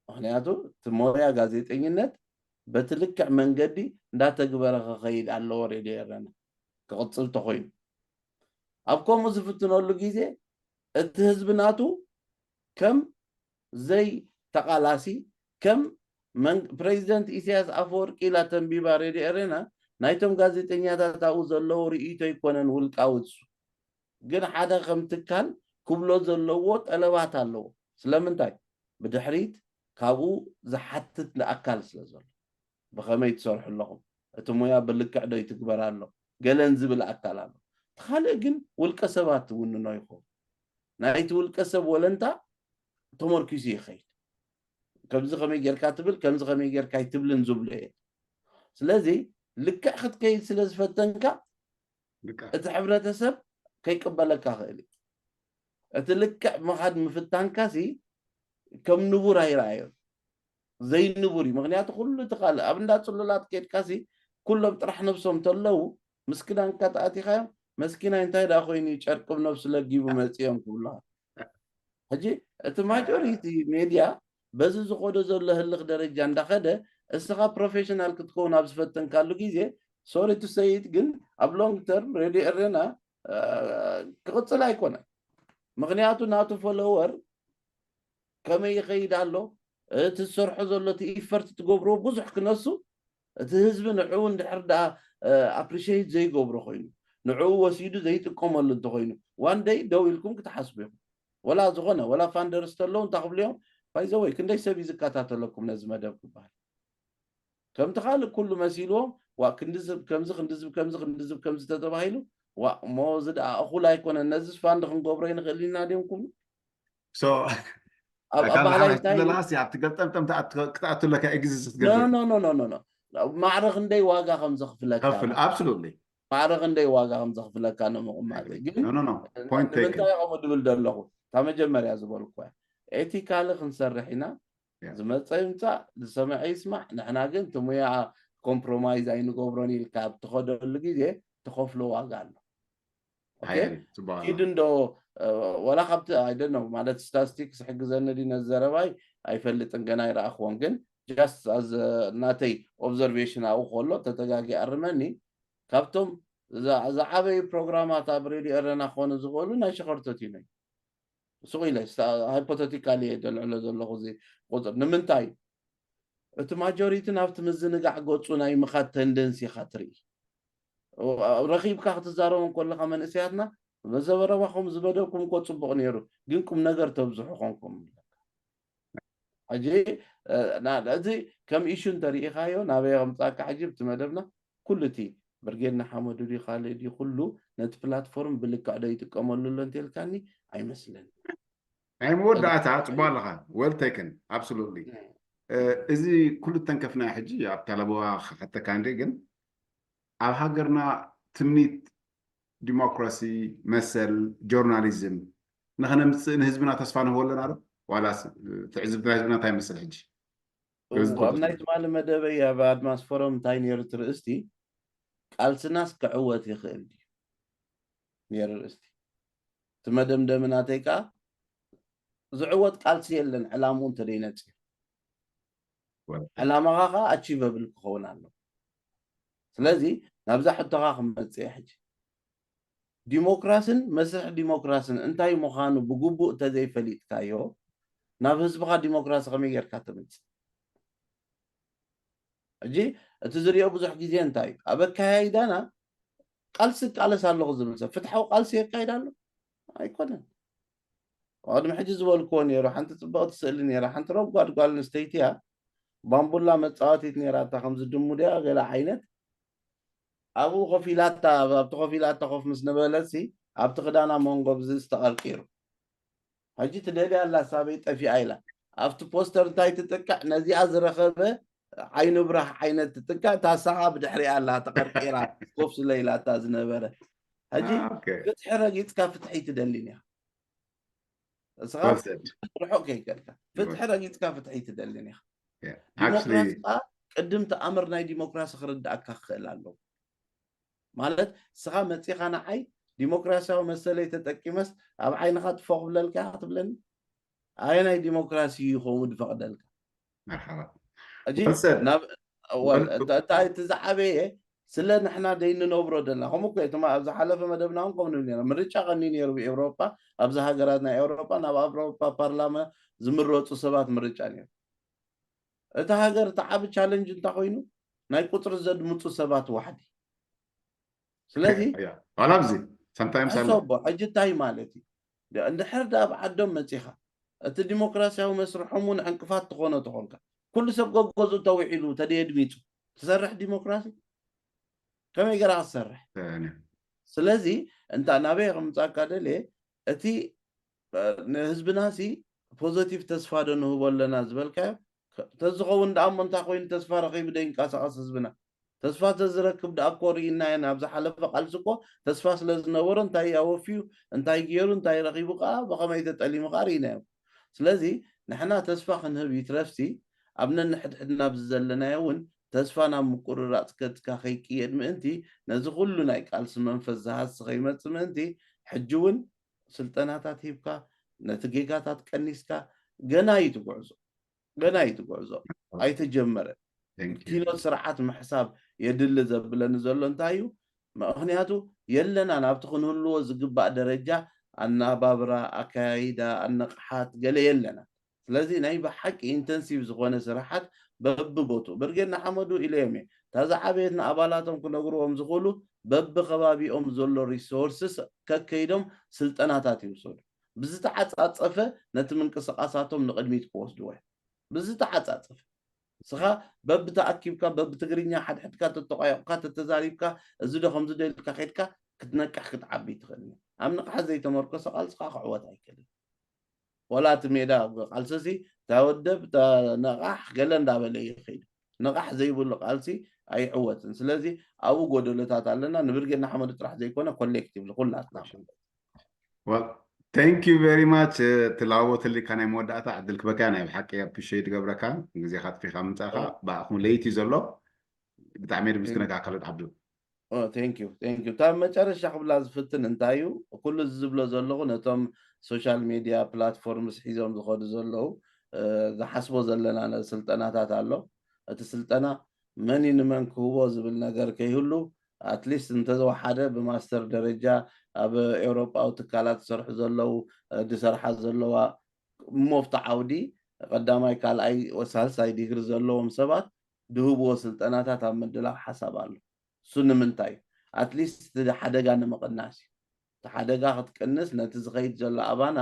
ምኽንያቱ እቲ ሞያ ጋዜጠኝነት በቲ ልክዕ መንገዲ እንዳተግበረ ክኸይድ ኣለዎ። ሬድዮ ኤረና ክቕጽል ተኾይኑ፣ ኣብ ከምኡ ዝፍትነሉ ግዜ እቲ ህዝቢ ናቱ ከም ዘይተቓላሲ፣ ከም መን-፣ ፕሬዚደንት ኢሳያስ ኣፈወርቂ ኢላ ተንቢባ ሬድዮ ኤረና፣ ናይቶም ጋዜጠኛታት ኣብኡ ዘለዉ ርእይቶ ኣይኮነን ውልቃዊ እሱ። ግን ሓደ ከም ትካል ክብሎ ዘለዎ ጠለባት ኣለዎ። ስለምንታይ? ብድሕሪት ካብኡ ዝሓትት ኣካል ስለ ዘሎ። ብኸመይ ትሰርሑ ኣለኹም? እቲ ሞያ ብልክዕ ዶ ይትግበር ኣሎ? ገለን ዝብል ኣካል ኣሎ። እቲ ካልእ ግን ውልቀ ሰባት ትውንኖ ይኸውን። ናይቲ ውልቀ ሰብ ወለንታ ተመርኪሱ ይኸይድ። ከምዚ ከመይ ጌርካ ትብል፣ ከምዚ ከመይ ጌርካ ኣይትብልን ዝብሎ እየ። ስለዚ ልክዕ ክትከይድ ስለ ዝፈተንካ፣ ልክዕ። እቲ ሕብረተሰብ ከይቅበለካ ክእል እዩ። እቲ ልክዕ ምኻድ ምፍታንካሲ ከም ንቡር ኣይረኣዮን። ዘይንቡር እዩ። ምኽንያቱ ኩሉ እቲ ካልእ ኣብ እንዳ ጽሉላት ከይድካሲ ኩሎም ጥራሕ ነብሶም ተለዉ፣ ምስክዳንካ ተኣቲኻዮም፣ መስኪናይ እንታይ ደኣ ኮይኑ እዩ ጨርቂ ብነብሱ ለጊቡ መጺኦም ክብሉኻ። ሕጂ እቲ ማጆሪቲ ሜድያ በዚ ዝኸዶ ዘሎ ህልኽ ደረጃ እንዳኸደ፣ እስኻ ፕሮፌሽናል ክትከውን ኣብ ዝፈተንካሉ ግዜ፣ ሶሪ ቱ ሰይት፣ ግን ኣብ ሎንግ ተርም ሬድዮ ኤረና፣ አ፣ ክቕጽል ኣይኮነን። ምኽንያቱ ናቱ ፎሎወር ከመይ ይኸይድ ኣሎ፣ እቲ ዝሰርሖ ዘሎ፣ እቲ ኢፈርት ትገብርዎ ብዙሕ ክነሱ፣ እቲ ህዝቢ ንዕኡ እንድሕር ደኣ፣ አ፣ ኣፕሪሺየት ዘይገብሮ ኮይኑ፣ ንዕኡ ወሲዱ ዘይጥቀመሉ እንተኾይኑ፣ ዋን ደይ ደው ኢልኩም ክትሓስቡ ኢኹም። ወላ ዝኾነ፣ ወላ ፋንደርስ ተለዉ እንታይ ክብሉ እዮም? ባይ ዘ ወይ፣ ክንደይ ሰብ እዩ ዝከታተለኩም ነዚ መደብ ክበሃል? ከምቲ ካልእ ኩሉ መሲልዎም፣ ዋ፣ ክንድዝብ ከምዚ፣ ክንድዝብ ከምዚ፣ ክንድዝብ ከምዚ ተተባሂሉ፣ ዋ፣ እሞ እዚ ደኣ እኹል ኣይኮነን፣ ነዚስ ፋንድ ክንገብሮ ይንኽእል ኢና ድዮም ክብሉ? ሶ፣ ኣብ፣ ኣብ ኣካል ባህላዊ ሓናሽ ስታይል ዘለኻሲ ኣብቲ ገልጠምጠም ትኣት-፣ ክትኣቱ ኣለካ፣ ኤግዚስት ኖ፣ ክትገብር። ኖ፣ ኖ፣ ኖ፣ ኖ፣ ኖ። ማዕረ ክንደይ ዋጋ ከም ዘኽፍለካ ከፍል፣ ኢኻ። ኣብሶሉትሊ። ማዕረ ክንደይ ዋጋ ከም ዘኽፍለካ ንምቕማጥ። ኣግሪ። ግን ኖ፣ ኖ፣ ኖ። ፖይንት ቴክን። ንምንታይ ከምኡ ድብል ዘለኹ? እታ መጀመርያ ዝበልኩ እያ። ኤቲካሊ ክንሰርሕ ኢና። ያ። ዝመጸ ይምጻእ፣ ዝሰምዐ ይስማዕ። ንሕና ግን እቲ ሙያ ኮምፕሮማይዝ ኣይንገብሮን ኢልካ ኣብ ትኸደሉ ግዜ ትኸፍሎ ዋጋ ኣሎ። ኦኬ? ሃይለ፣ ጽቡቕ ኣሎ። ኪድ እንዶ፣ እ፣ ወላ ካብቲ፣ I don't know፣ ማለት ስታስቲክስ ሕግዘኒ ድዩ ነዚ ዘረባይ ኣይፈልጥን፣ ገና ኣይረኣኽዎን። ግን ጃስት ኣዝ ናተይ ኦብዘርቬሽን ኣብኡ ከሎ ተተጋጊ ኣርመኒ። ካብቶም ዝዓ-፣ ዝዓበዩ ፕሮግራማት ኣብ ሬድዮ ኤረና ክኾኑ ዝኽእሉ ናይ ሸኸርተት እዩ ነይ። ስቕ ኢለ ስታ-፣ ሃይፖተቲካሊ እየ ዘልዕሎ ዘለኹ እዚ ቁጽር። ንምንታይ? እቲ ማጆሪቲ ናብቲ ምዝንጋዕ ገጹ ናይ ምኻድ ተንደንሲ ኢኻ ትርኢ። ረኺብካ ክትዛረቦም ከለኻ መንእሰያትና፣ ዘረባኹም ዝመደብኩም እኮ ጽቡቕ ነይሩ፣ ግን ቁም ነገር ተብዝሑ ኮንኩም ኣለካ። ሕጂ፣ እ፣ ና-፣ እዚ ከም ኢሹ እንተሪኢኻዮ፣ ናበይ ከምጻካ ሕጂ ብቲ መደብና፣ ኩሉ እቲ ብርጌድ ንሓመዱ ድዩ ካልእ ድዩ፣ ኩሉ ነቲ ፕላትፎርም ብልክዕ ዶ ይጥቀመሉ ኣሎ እንተልካኒ፣ ኣይመስለኒ። ናይ መወዳእታ፣ ጽቡቕ ኣለኻ። ዌል ቴክን፣ ኣብሶሉትሊ። እም። እዚ ኩሉ ተንከፍና ሕጂ ኣብታ ለበዋ ክሓተካ እንዴ ግን ኣብ ሃገርና ትምኒት ዲሞክራሲ መሰል ጆርናሊዝም ንኸነምፅእ ንህዝብና ተስፋ ንህቦ ኣለና ዶ ዋላስ ትዕዝብቲ ናይ ህዝብና እንታይ ይመስል ሕጂ ኣብ ናይ ትማሊ መደበይ ኣብ ኣድማስ ፎረም እንታይ ነይሩ ትርእስቲ ቃልስናስ ክዕወት ይኽእል ድዩ ነይሩ ርእስቲ እቲ መደምደሚ ናተይ ከዓ ዝዕወት ቃልሲ የለን ዕላምኡ እንተደይነፂ ዕላማኻ ከዓ ኣቺቨብል ክኸውን ኣሎ ስለዚ ናብዛ ሕቶኻ ክመፅእ ሕጂ ዲሞክራስን መስርሕ ዲሞክራስን እንታይ ምዃኑ ብግቡእ እንተዘይፈሊጥካዮ ናብ ህዝብኻ ዲሞክራሲ ከመይ ጌርካ ተምፅእ ሕጂ እቲ ዝሪኦ ብዙሕ ግዜ እንታይ እዩ ኣብ ኣካያይዳና ቃልሲ እቃለስ ኣለኹ ዝብል ሰብ ፍትሓዊ ቃልሲ የካይድ ኣሎ ኣይኮነን ቅድሚ ሕጂ ዝበልክዎ ነይሩ ሓንቲ ፅብቕቲ ስእሊ ነይራ ሓንቲ ረጓድ ጓል ኣንስተይቲ እያ ባምቡላ መፃወቲት ነይራ እታ ከምዚ ድሙ ድያ ገለ ዓይነት ኣብኡ ኮፍ ኢላታ ኣብቲ ኮፍ ኢላታ ኮፍ ምስ ነበለሲ ኣብቲ ክዳና መንጎ ብዚ ዝተቐርቂሩ ሕጂ ትደልያ ኣላ ሳበይ ጠፊኣ ኢላ ኣብቲ ፖስተር እንታይ ትጥቅዕ ነዚኣ ዝረኸበ ዓይኑ ብራህ ዓይነት ትጥቅዕ ታሳኻ ብድሕሪኣ ኣላ ተቐርቂራ ኮፍ ስለ ኢላታ ዝነበረ ሕጂ ፍትሒ ረጊፅካ ፍትሒ ትደሊን ኢኻ እስኻ ርሑቕ ከይከድካ ፍትሒ ረጊፅካ ፍትሒ ትደልን ኢኻ ዲሞክራሲ ከዓ ቅድም ተኣምር ናይ ዲሞክራሲ ክርድኣካ ክኽእል ኣለዎ ማለት እስኻ መፂኻ ንዓይ ዲሞክራሲያዊ መሰለይ ተጠቂመስ ኣብ ዓይንኻ ጥፎ ክብለልካ ክትብለኒ ኣየናይ ዲሞክራሲ እዩ ከምኡ ዝፈቕደልካ ሕጂ እንታይ እቲ ዝዓበየ ስለ ንሕና ደይንነብሮ ደልና ከምኡ እኮ እቶም ኣብ ዝሓለፈ መደብና እውን ከምኡ ንብል ነርና ምርጫ ቀኒ ነይሩ ብኤውሮጳ ኣብዚ ሃገራት ናይ ኤውሮጳ ናብ ኣውሮጳ ፓርላማ ዝምረፁ ሰባት ምርጫ ነይሩ እቲ ሃገር እቲ ዓቢ ቻለንጅ እንታይ ኮይኑ ናይ ቁፅሪ ዘድምፁ ሰባት ዋሕዲ ስለዚ ዋላ ኣብዚ sometimes ኣሎ ሕሶቦ ሕጂ እንታይ ማለት እዩ እንድሕር ዳ ኣብ ዓዶም መፂኻ እቲ ዲሞክራሲያዊ መስርሖም እውን ዕንቅፋት ትኾኖ ተኾንካ ኩሉ ሰብ ገገዝኡ ተውዒሉ ተደየድሚፁ ትሰርሕ ዲሞክራሲ ከመይ ገራ ክትሰርሕ ስለዚ እንታ ናበይ ከምፃካ ደልየ እቲ ንህዝብና ሲ ፖዘቲቭ ተስፋ ዶ ንህቦ ኣለና ዝበልካዮ ተዝኸውን ደኣ እሞ እንታይ ኮይኑ ተስፋ ረኺቡ ደይንቀሳቐስ ህዝብና ተስፋ ተዝረክብ ደኣ እኮ ርኢናዮ ናብ ዝሓለፈ ቃልሲ እኮ ተስፋ ስለ ዝነበሮ እንታይ ኣወፍዩ እንታይ ገይሩ እንታይ ረኺቡ ከዓ ብኸመይ ተጠሊሙ ከዓ ርኢናዮ ስለዚ ንሕና ተስፋ ክንህብ ይትረፍሲ ኣብ ነንሕድሕድና ኣብዚ ዘለናዮ እውን ተስፋ ናብ ምቁርራፅ ገፅካ ከይቅየድ ምእንቲ ነዚ ኩሉ ናይ ቃልሲ መንፈስ ዝሃሲ ከይመፅእ ምእንቲ ሕጂ እውን ስልጠናታት ሂብካ ነቲ ጌጋታት ቀኒስካ ገና እዩ ትጉዕዞ ገና እዩ ትጉዕዞ ኣይተጀመረን ኪኖት ስርዓት ምሕሳብ የድሊ ዘብለኒ ዘሎ እንታይ እዩ ምክንያቱ የለና ናብቲ ክንህልዎ ዝግባእ ደረጃ ኣናባብራ ኣካያይዳ ኣነቕሓት ገለ የለና ስለዚ ናይ ብሓቂ ኢንተንሲቭ ዝኾነ ስራሓት በብቦቱ ብርጌድ ንሓመዱ ኢለዮም እየ እታ ዝዓበየት ንኣባላቶም ክነግርዎም ዝኽእሉ በብከባቢኦም ዘሎ ሪሶርስስ ከከይዶም ስልጠናታት ይውሰዱ ብዝተዓፃፀፈ ነቲ ምንቅስቃሳቶም ንቕድሚት ክወስድዎ እዮም ብዝተዓፃፀፈ እስኻ በብተኣኪብካ በብትግርኛ ሓድሕድካ ተተቋየቕካ ተተዛሪብካ እዚ ዶ ከምዚ ደልካ ከድካ ክትነቅሕ ክትዓቢ ትኽእል ኣብ ንቕሓት ዘይተመርኮሰ ቃልሲ ከዓ ክዕወት ኣይክእልን ወላ እቲ ሜዳ ቃልሲ ሲ ተወደብ ነቓሕ ገለ እንዳበለ ይኸይድ ነቓሕ ዘይብሉ ቃልሲ ኣይዕወትን ስለዚ ኣብኡ ጎደሎታት ኣለና ንብርጌድ ንሓመዱ ጥራሕ ዘይኮነ ኮሌክቲቭ ኩላትና Well, thank you very much ትላቦ ተሊካ ናይ መወዳእታ ዕድል ክበካ ናይ ብሓቂ ኣፕሪሼት ገብረካ ግዜካ ኣጥፊካ ምምፃእካ ብኣኹም ለይቲ ዘሎ ብጣዕሚ ድምስክነካ ኣካል ዓብዱ ቴንክ ዩ ቴንክ ዩ እታ መጨረሻ ክብላ ዝፍትን እንታይ እዩ ኩሉ እዚ ዝብሎ ዘለኹ ነቶም ሶሻል ሚድያ ፕላትፎርምስ ሒዞም ዝኸዱ ዘለዉ ዝሓስቦ ዘለና ስልጠናታት ኣሎ እቲ ስልጠና መን እዩ ንመን ክህቦ ዝብል ነገር ከይህሉ ኣትሊስት እንተዝወሓደ ብማስተር ደረጃ ኣብ ኤውሮጳዊ ትካላት ዝሰርሑ ዘለዉ ዝሰርሓ ዘለዋ እሞ ኣብቲ ዓውዲ ቀዳማይ ካልኣይ ሳልሳይ ዲግሪ ዘለዎም ሰባት ድህብዎ ስልጠናታት ኣብ ምድላው ሓሳብ ኣሎ እሱ ንምንታይ ኣትሊስት እቲ ሓደጋ ንምቕናስ እዩ እቲ ሓደጋ ክትቅንስ ነቲ ዝኸይድ ዘሎ ኣባና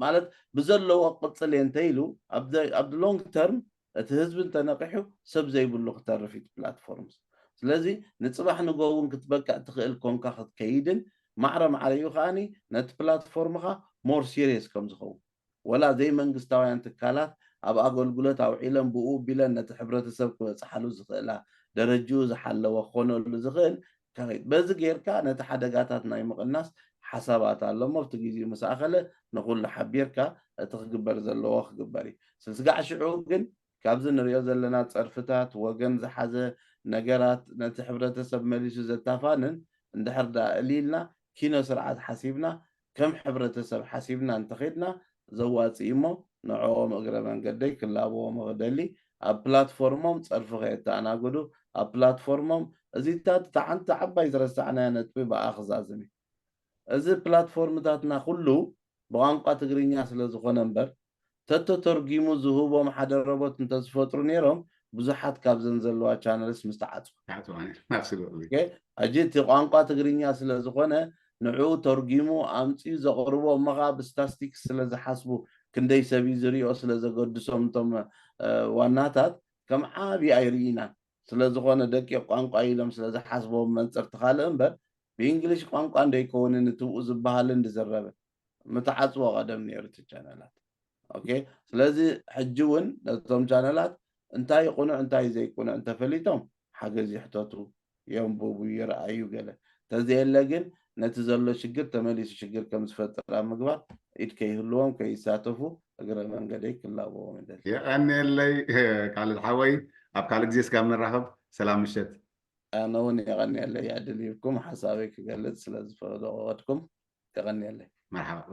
ማለት ብዘለዎ ቅፅል እንተኢሉ ኣብ ሎንግ ተርም እቲ ህዝቢ እንተነቂሑ ሰብ ዘይብሉ ክተርፍ እዩ ፕላትፎርምስ ስለዚ ንፅባሕ ንጎ እውን ክትበቅዕ ትኽእል ኮንካ ክትከይድን ማዕረ ማዕረ እዩ ከዓኒ ነቲ ፕላትፎርምኻ ሞር ሲሪየስ ከም ዝኸውን ወላ ዘይመንግስታውያን ትካላት ኣብ ኣገልግሎት ኣውዒለን ብኡ ቢለን ነቲ ሕብረተሰብ ክበፅሓሉ ዝኽእላ ደረጅኡ ዝሓለወ ክኾነሉ ዝኽእል ከኸይድ። በዚ ጌርካ ነቲ ሓደጋታት ናይ ምቕናስ ሓሳባት ኣሎ እሞ ኣብቲ ግዜኡ ምስ ኣኸለ ንኹሉ ሓቢርካ እቲ ክግበር ዘለዎ ክግበር እዩ። ስልስጋዕ ሽዑ ግን ካብዚ ንሪኦ ዘለና ፀርፍታት ወገን ዝሓዘ ነገራት ነቲ ሕብረተሰብ መሊሱ ዘታፋንን እንድሕር ዳ እልልና ኪኖ ስርዓት ሓሲብና ከም ሕብረተሰብ ሓሲብና እንተኸድና ዘዋፅእ እሞ ንዕኦም እግረ መንገደይ ክላበዎም ክደሊ ኣብ ፕላትፎርሞም ፀርፊ ከየተኣናግዱ ኣብ ፕላትፎርሞም እዚታት እታ ሓንቲ ዓባይ ዝረሳዕናያ ነጥቢ ብኣ ክዛዝም እዩ። እዚ ፕላትፎርምታትና ኩሉ ብቋንቋ ትግርኛ ስለ ዝኾነ እምበር ተተተርጊሙ ዝህቦም ሓደ ረቦት እንተዝፈጥሩ ነይሮም ብዙሓት ካብዘን ዘለዋ ቻነልስ ምስ ተዓፅዋ። ሕጂ እቲ ቋንቋ ትግርኛ ስለ ዝኾነ ንዕኡ ተርጊሙ ኣምፅኡ ዘቕርቦ እሞ ከዓ ብስታስቲክስ ስለ ዝሓስቡ ክንደይ ሰብ እዩ ዝሪኦ ስለ ዘገድሶም እቶም ዋናታት ከም ዓብዪ ኣይርኢናን። ስለ ዝኾነ ደቂቕ ቋንቋ ኢሎም ስለ ዝሓስቦም መንፅርቲ ካልእ እምበር ብእንግሊሽ ቋንቋ እንደይከውንን እቲ ብኡ ዝበሃልን ዝዝረብን ምተዓፅዎ ቀደም ነይሩ እቲ ቻነላት። ኦኬ ስለዚ ሕጂ እውን ነቶም ቻነላት እንታይ ቅኑዕ እንታይ ዘይቅኑዕ እንተፈሊጦም ሓገዝ ይሕተቱ፣ የንብቡ፣ ይርኣዩ ገለ ተዘየለ ግን ነቲ ዘሎ ሽግር ተመሊሱ ሽግር ከም ዝፈጥር ኣብ ምግባር ኢድ ከይህልዎም ከይሳተፉ እግረ መንገደይ ክላበዎም ይደሊ። የቐንየለይ ካልድ ሓወይ፣ ኣብ ካልእ ግዜ ስጋብ ንራኸብ ሰላም ምሸት። ኣነ እውን የቐንየለይ ዕድል ሂብኩም ሓሳበይ ክገልፅ ስለ ዝፈቀድኩም የቐንየለይ። መርሓባ።